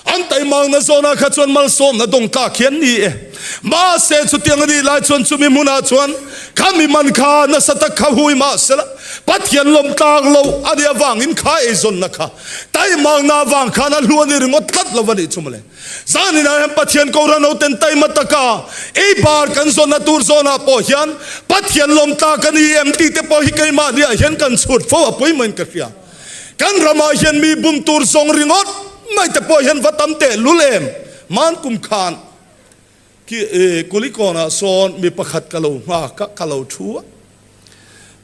An taimangna zawnah kha chuan malsawmna dawng tlak hi an ni e. Mahse chutiang a nih lai chuan chumi hmunah chuan kha mi man kha nasa tak kha hui mahsela Pathian lawm tlak lo a nih avangin kha eizawnna kha taimangna avang khan a hlu a ni ringawt tlat lo a nih chu mawle. Zaninah hian Pathian Kohhran hoten taima taka ei bar kan zawnna tur zawnah pawh hian Pathian lawm ta ka ni em tih te pawh hi keimahniah hian kan chhut fo a pawimawhin ka hria. Kan ramah hian mi bum tur zawng ringawt mai te pawh hian va tam teh lul em? Hman kum khan ki Kulikawnah sawn mi pakhat ka lo nghak a, ka lo thu a.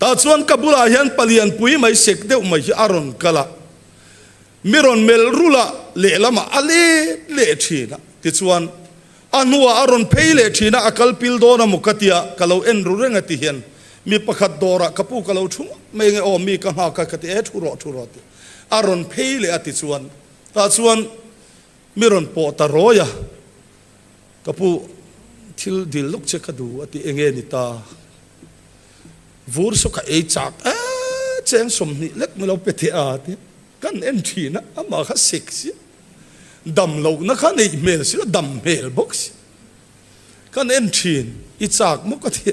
Tah chuan ka bulah hian palian pui mai sek deuh mai hi a rawn kal a. Mi rawn melh rulh a, lehlamah a let leh thin a, tichuan a hnuah a rawn phei leh thin a, a kal pil dawn a maw ka tia, ka lo en ru reng a ti hian mi pakhat dawrah ka pu ka lo thu ngawt mai nge aw mi ka nghak a ka ti e thu rawh thu rawh ti a rawn phei leh a tichuan tah chuan mi rawn pawh ta rawi a, ka pu thil dil lawk che ka duh a ti enge ni ta. Vur saw ka ei chak e cheng 20 lek mi lo pe theh a ti kan en thin a amah kha sek si dam lohna kha neih hmel si lo dam hmel bawk si kan en thin i chak maw ka ti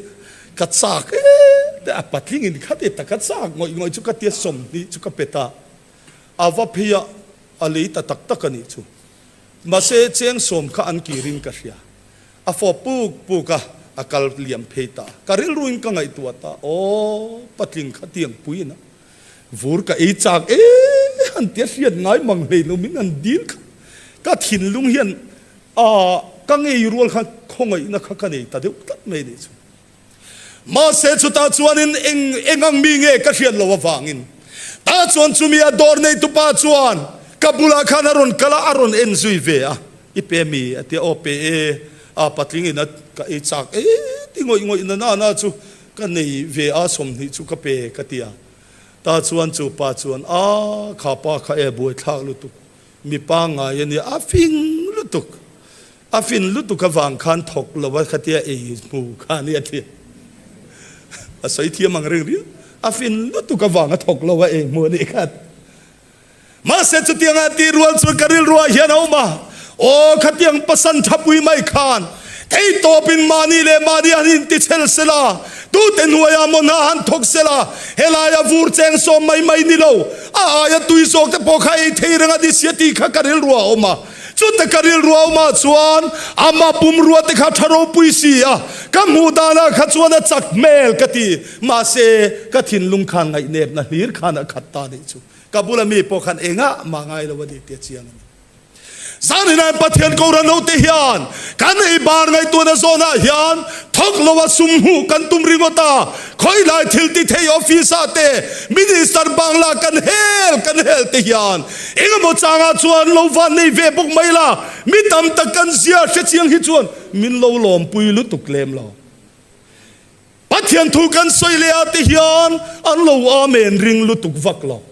ka chak e te a patling in kha ti taka chak ngawih ngawih chu ka tia 20 chu ka pe ta a va phei a a lei ta tak tak a nih chu mahse cheng 10 kha an kirin ka hria. A fawp puk puk a, a kal liam phei ta. Ka rilruin ka ngaihtuah ta, Aw, patling kha tiang puiin a vur ka ei chak e han tia hriat ngai mang hlei lo min han dil kha. Ka thinlung hian a ka ngei rual khan khawngaihna kha ka nei ta deuh tlat mai nih chu. Mahse chutah chuanin eng eng ang mi nge ka hriat loh avangin tah chuan chumi a dawr neitupa chuan ka bulah khan a rawn kal a, a rawn en zui ve a, I pe mi? a ti a, Aw pe e, a patling in a ka ei chak e ti ngawih ngawih na na na chu ka nei ve a, 20 chu ka pe ka ti a. Tah chuan chu pa chuan, A, kha pa kha e buaithlak lutuk, mi pangngai a nia, a fing lutuk, a fin lutuk avang khan thawk lo a khatia ei hmu kha a nia ti. A sawi thiam ang reng riau, a fin lutuk avang a thawk lo a ei hmu a nih kha. Mahse chutianga tih rual chuan ka rilruah hian a awm a, Aw khatiang pasan thapui mai khan theitawpin mahni leh mahni han intichhel sela, tute hnuaiah maw hna han thawk sela, helaia vur cheng sawm mai mai ni lo, a aia tui zawk te pawh kha ei thei reng a ni sia tih kha ka rilruah a awm a. Chute ka rilruah a awmah chuan ama pumrua te kha tha ropui si a, ka hmuh danah kha chuan a chak hmel ka ti. Mahse ka thinlung khan ngaihnepna hlir khan a khat ta nih chu. Ka bula mi pawh khan engah mah ngai lo a ni tih a chiang a ni. Zaninain Pathian Kohhran hote hian kan ei bar ngaihtuahna zawnah hian thawk loa sum hmuh kan tum ringawt a, khawilai thil ti thei office ah te minister bangla kan hel kan hel te hian engemaw changah chuan lo van nei ve bawk mai la, mi tam tak kan zia hrechiang hi chuan min lo lawmpui lutuk lem lo. Pathian thu kan sawi leh ah te hian an lo amen ring lutuk vak lo.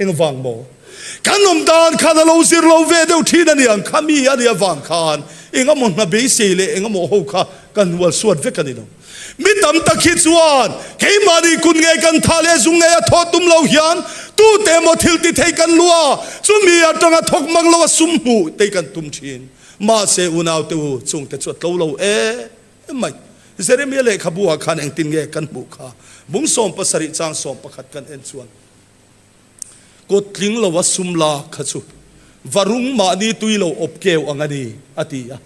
Engvang maw? Kan awm dan khan a lo zir lo ve deuh thin a niang kha mi a nih avang khan engemaw hna beisei leh engemaw ho kha kan hual suat vek a ni lo. Mi tam tak hi chuan keimahni kut ngei kan tha leh zung ngei a thawh tum lo hian tute emaw thil ti thei kan luh a, chumi atanga thawk mang lo a sum hmuh te kan tum thin. Mahse unaute u chungte chu a tlo lo e. Mai. Jeremia lehkhabu ah khan engtin nge kan hmuh kha? Bung 17 chang 11 kan en chuan, Kut tling lo a sum lak kha chu varung mahni tui lo awp keu ang a ni, a ti a.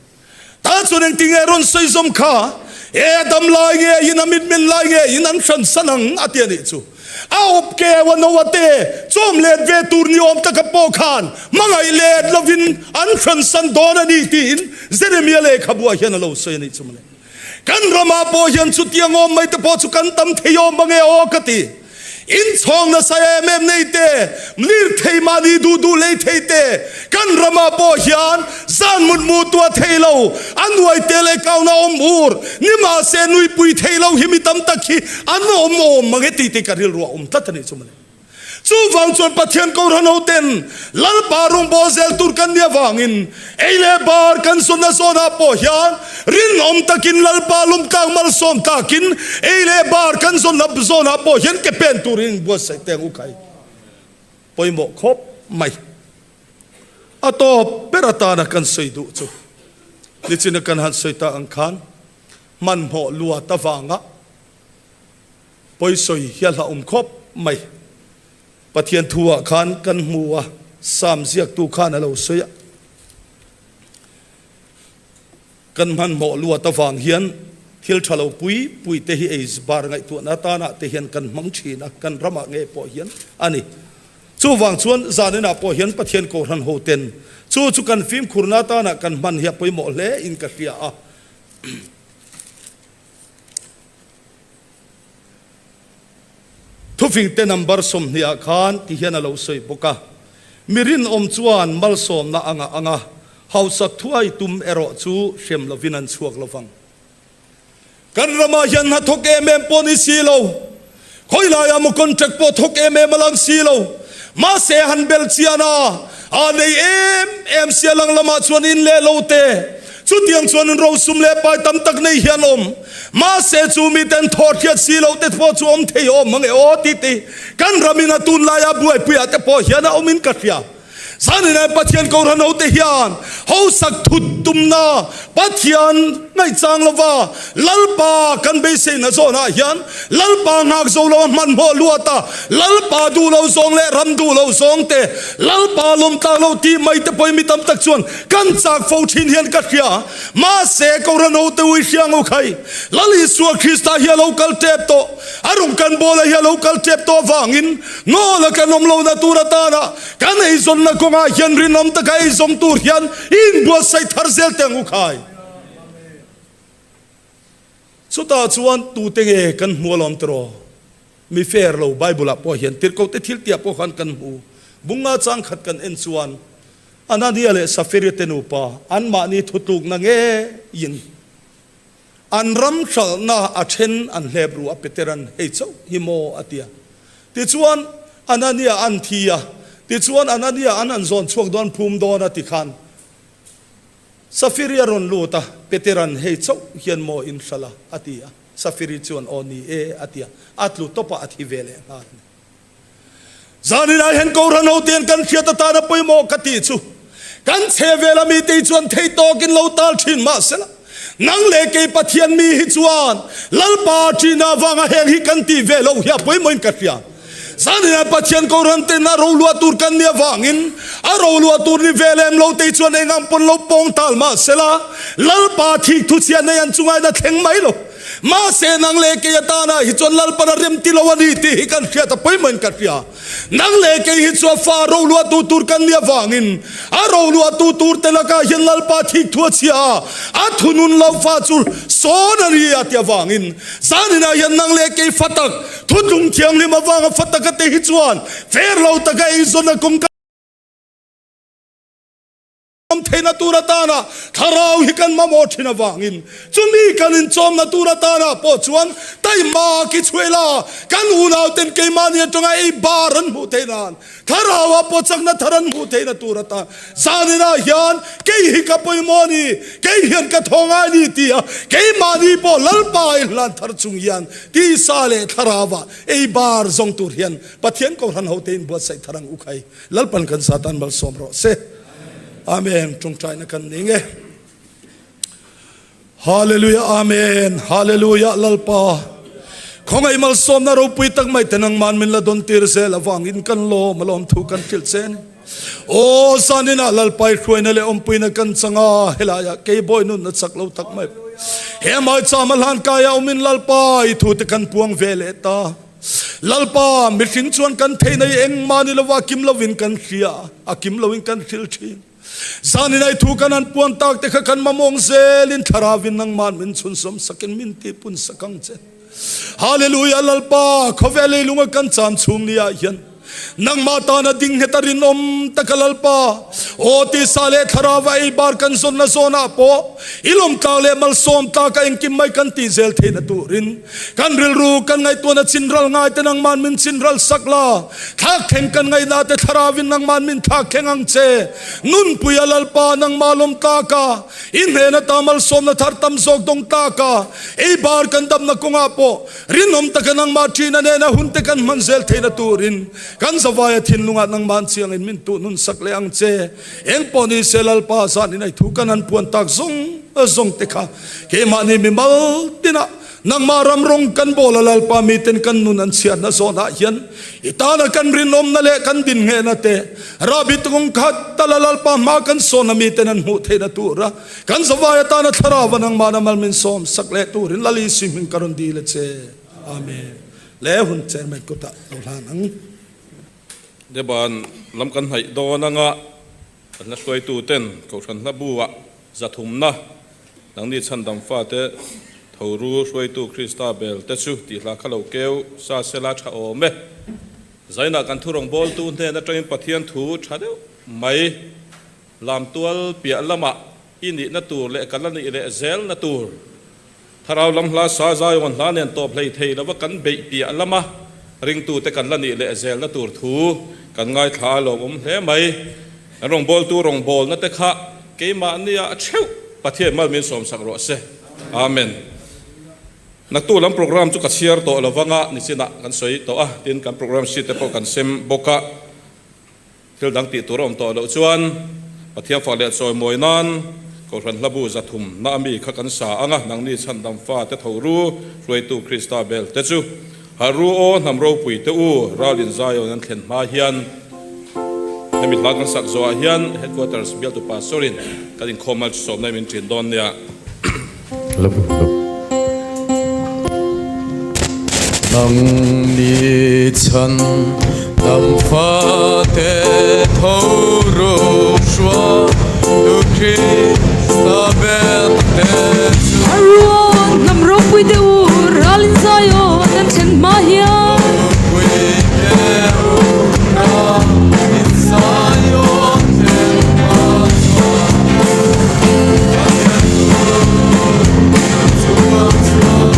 Tah chuan engtin nge rawn sawi zawm kha? E a dam lai nge in a mitmel lai nge in an hran san ang, a ti a nih chu. A awp keu a no a te chawm let ve tur ni awm taka pawh khan hmangaih let lovin an hran san dawn a ni tiin Jeremia lehkhabu ah hian a lo sawi a nih chu mawle. Kan ramah pawh hian chutiang awm mai te pawh chu kan tam thei awm ang e aw ka ti. Inchhawng nasa em em nei te, lirthei mahni duh duh lei thei te, kan ramah pawh hian zan mut mu tuah thei lo, a nuai te leh kauna awm ur, nimahse nuipui thei lo hi mi tam tak hi an awm awm mang e tih te ka rilru a awm tlat a nih chu mawle. Chuvang chuan Pathian Kohhran hoten Lalpa rawngbâwl zel tur kan nih avangin ei leh bar kan zawnna zawnah pawh hian rinawm takin Lalpa lawmtlak malsawm tlakin ei leh bar kan zawnna zawnah pawh hian ke pen turin inbuatsaih teh ang u khai. Pawimawh khawp mai. A tawp ber atana kan sawi duh chu nichina kan han sawi tak ang khan hmanhmawh luat avanga Pawisawi hi a hlauhawm khawp mai. Pathian thu ah khan kan hmu a, Psalm ziaktu khan a lo sawi a. Kan hmanhmawh luat avang hian thil tha lo pui pui te hi ei bar ngaihtuahna atanah te hian kan hmang thin a, kan ramah nge pawh hian a ni. Chuvang chuan zaninah pawh hian Pathian Kohhran hoten chu chu kan fimkhurna atanah kan hman hi a pawimawh hle in ka hria a. Thufingte number 20 ah khan ti hian a lo sawi bawk a, Mi rinawm chuan malsawmna a ngah ang a, hausak thuai tum erawh chu hrem lovin an chhuak lo vang. Kan ramah hian hna thawk em em pawh ni si lo, khawilaiah maw contract pawh thawk em em a lang si lo, mahse han bel chian a, a nei em em sia lang lamah chuan in leh lo te, Chutiang chuan rosum leh pai tam tak nei hian awm. Mahse chu miten thaw hriat si loh te pawh chu awm thei awm mang e aw ti ti kan ramin a tunlaia buaipuiah te pawh hian a awmin ka hria. Zaninah Pathian Kohhran hote hian hausak thut tumna Pathian ngaihchang lova Lalpa kan beiseina zawnah hian Lalpa nghak zo lo a hmanhmawh luat a, Lalpa duh lo zawng leh ram duh lo zawng te, Lalpa lawmtlak lo tih mai te pawhin mi tam tak chuan Kan chak fo thin hian ka hria, mahse Kohhran hote ui hria ngo khai, Lal Isua Krista hi a lo kal tep tawh, a rawng kan bawla hi a lo kal tep tawh avangin nawla kan awm lohna tur atana kan eizawnna kawngah hian rinawm taka eizawng tur hian i inbuatsaih thar zel teh ang u khai. Chutah chuan tute nge kan hmu alawm tiraw? Mi fair lo Bible ah pawh hian tirhkohte thil tih ah pawh khan kan hmu. Bunga chang khat kan en chuan Anania leh Safira te nupa anmahni thutlukna ngeiin an ram hralhna a then an hlep ru a Peteran hei chauh hi maw a ti a. Tichuan, Anania an thi a, tichuan Anania an han zawn chhuak dawn phum dawn a tikhan Safiri a rawn lut a, Peteran hei chauh hian maw in hralh a? a ti a. Safiri chuan aw ni e a ti a, a tlu tawp a, a thi ve leh nghal a ni. Zaninah hian Kohhran hote'n kan hriat atana pawimawh ka tih chu kan chhehvel ami te hi chuan thei tawkin lo tal thin mahsela nang leh kei Pathian mi hi chuan Lalpa ṭihna avanga heng hi kan tih ve loh hi a pawimawhin ka hria. Zaninah Pathian Kohhran ten a roluah tur kan nih avangin a roluah tur ni ve lem lo te hi chuan eng ang pawn lo pawng tal mahsela Lalpa thik thuchhiah nei an chungain a thleng mai lo. Mahse nang leh kei atana hi chuan Lalpan a rem ti lo a ni tih hi kan hriat a pawimawhin ka hria. Nang leh kei hi chu a fa roluahtu tur kan nih avangin a roluahtu turte lakah hian Lalpa thik thu a chhia a, a thunun lo fa chu sawn a ni a ti avangin zaninah hian nang leh kei fa tak, thutlung thianghlim avanga fa taka te hi chuan fair lo taka eizawn a kawng kan Awm theihna tur atana thlarau hi kan mamawh thin avangin chumi kan inchawmna tur atana pawh chuan taima ki chhuaila kan unauten keimahni atanga ei bar an hmuh theih nan thlarauah pawh chakna thar an hmuh theihna tur atan zaninah hian kei hi ka pawimawh a ni, kei hian ka thaw ngai a ni tia keimahni pawh Lalpa i hlan thar chung hian tisa leh thlarauah ei bar zawng tur hian Pathian Kohhran hote inbuatsaih thar ang u khai. Lalpan kan Satan malsawm rawh se. Amen. Tawngtaina kan ning e. Hallelujah Amen. Hallelujah Lalpa. Khawngaih malsawmna ropui tak mai te nangman min la dawn tir zel avangin kan lawm alawm thu kan hrilh che ni. Aw zaninah Lalpa i hruaina leh awmpuina kan chang a, helaiah kei bawi nunna chak lo tak mai. He maicham a hlan kaia awmin Lalpa i thu te kan puang ve leh ta. Lalpa, mihring chuan kan theihna hi engmah ni lova kim lovin kan hria, a kim loin kan hril thin. Zanin ai thu kan han puan tak te kha kan mamawng zelin Thlarauin nangman min chhunzawm sakin min tihpun sak ang che. Hallelujah Lalpa, khawvel leilunga kan cham chhung ni ah hian Nangmah tana ding nghet a rinawm taka Lalpa, aw tisa leh thlarau a ei bar kan zawnna zawnah pawh i lawmtlak leh malsawm tlak a engkim mai kan tih zel theihna turin kan rilru kan ngaihtuahna chinral ngai te nangman min chinral sak la, thlakthleng kan ngaihna te thlarauvin nangman min thlakthleng ang che. Nunpuia Lalpa, nangmah lawmtlak a i hnen ata malsawmna thar tam zawk dawng tlak a ei bar kan damna kawngah pawh Rinawm taka nangmah ṭhina nena hunte kan hman zel theihna turin kan zavaia thinlungah nangmah chiangin min tuhnun sak leh ang che. Eng pawh ni se Lalpa zanin ai thu kan han puan tak zawng zawng te kha keimahni mimal tinah nangmah ram rawng kan bawl a Lalpa miten kan nun an chhiatna zawnah hian i tana kan rinawmna leh kan din nghehna te rahbi kawng khat tala Lalpa hma kan sawn a miten an hmuh theihna tura Kan zavai atana thlarau a nangmah na mal min sawm sak leh turin Lal Isu hming ka rawn dil a che. Amen. Le hun chairman kutah lo hlan ang. Deban lam kan hnaih dawn anga kan hla hruaitu ten Kohhran hla bu ah zathumna nangni chhandam fate tho ru hruaitu Krista bel te chu tih hla kha lo keu sa sela tha awm e. Zainah kan thu rawngbawltu hnen atangin Pathian thu tha deuh mai Lamtual piah lamah i nihna tur leh ka la nih leh zelna tur Thlarau lam hla sa Zion hla nen tawp hlei thei lova kan beih piah lama ringtute kan la nih leh zelna tur thu kan ngaithla a lawmawm hle mai. Kan rawngbawltu rawngbawlna te kha keimahnia theuh Pathian mal min sawmsak rawh se. Amen. Naktu lam program chu ka chhiar tawh lovanga nichinah kan sawi tawh a, tin kan program sheet te pawh kan sem bawk a. Thil dang tih tur a awm tawh loh chuan Pathian fak leh chawimawi nan Kohhran Hlabu zathum na ami kha kan sa ang a, nangni chhandam fa te tho ru, hruaitu Krista bel te chu harh ru aw, hnam ropui te u, ralin Zion an thlen hma hian hemi hla kan sak zawhah hian Headquarters bialtu Pastor in kan inkhawm mal sawmna min ṭin dawn nia. Nangni chhan dam fate tho ru hruai tu Krista bel te chu. A ruang hnam ropui te u ralin Zion an thlen hma hian. Ropui te u ralin Zion thlen hma chuan.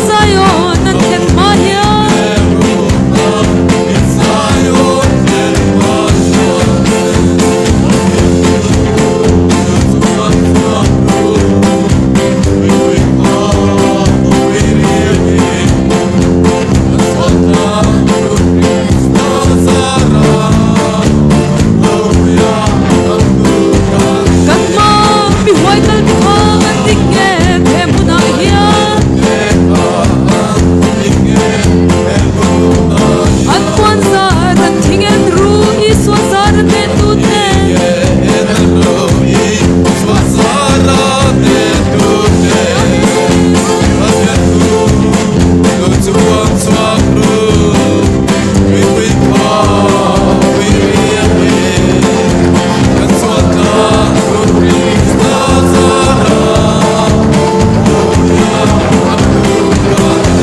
Zion an thlen hma hian. Kan hma mi huai kal te kha an dik nge he hmunah hian. An puan zar an thing en ru Isua zar a teh tu te.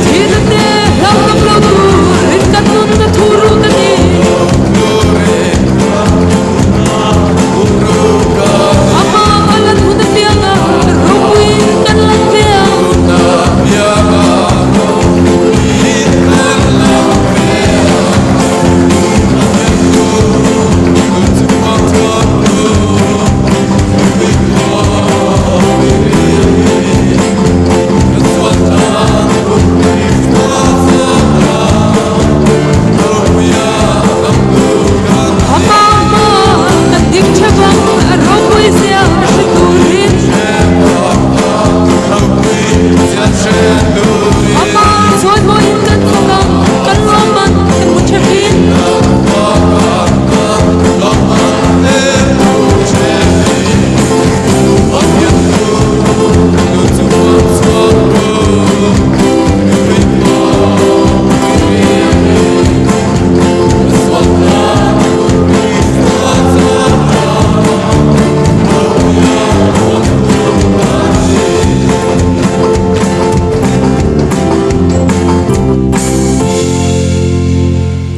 Thil te hlauhawm lo tur in kan nunna thu ru ka ni. Ama a lan hun apianga ropuiin kan lang ve ang. Ama hma kan ding theuh ang a ropui zia hre turin. Ama chuan mawiin kan thawk ang kan lawmman hmu theuhin.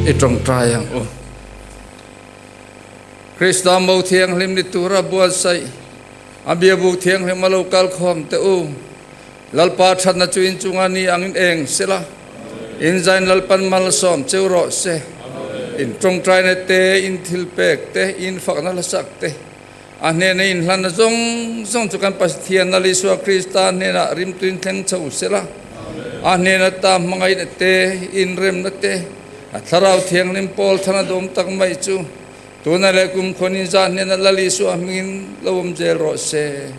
I tawngtai ang u. Krista mo thianghlim ni tura buatsaih a biabuk thianghlim a lo kal khawm teh u. Lalpa thatna chu in chunga ni angin eng sela, in zain Lalpan malsawm cheu rawh se. In tawngtaina te, in thilpek te, in fakna hlasak te, a hnena in hlanna zawng zawng chu kan Pathian Lal Isua Krista hnenah rimtuin thleng chho sela, a hnena ta hmangaihna te, inremna te, a Thlarau Thianghlim pawl thana dawm tak mai chu tuna leh kum khawn in zah hnena Lal Isua hmingin lo awm zel rawh se.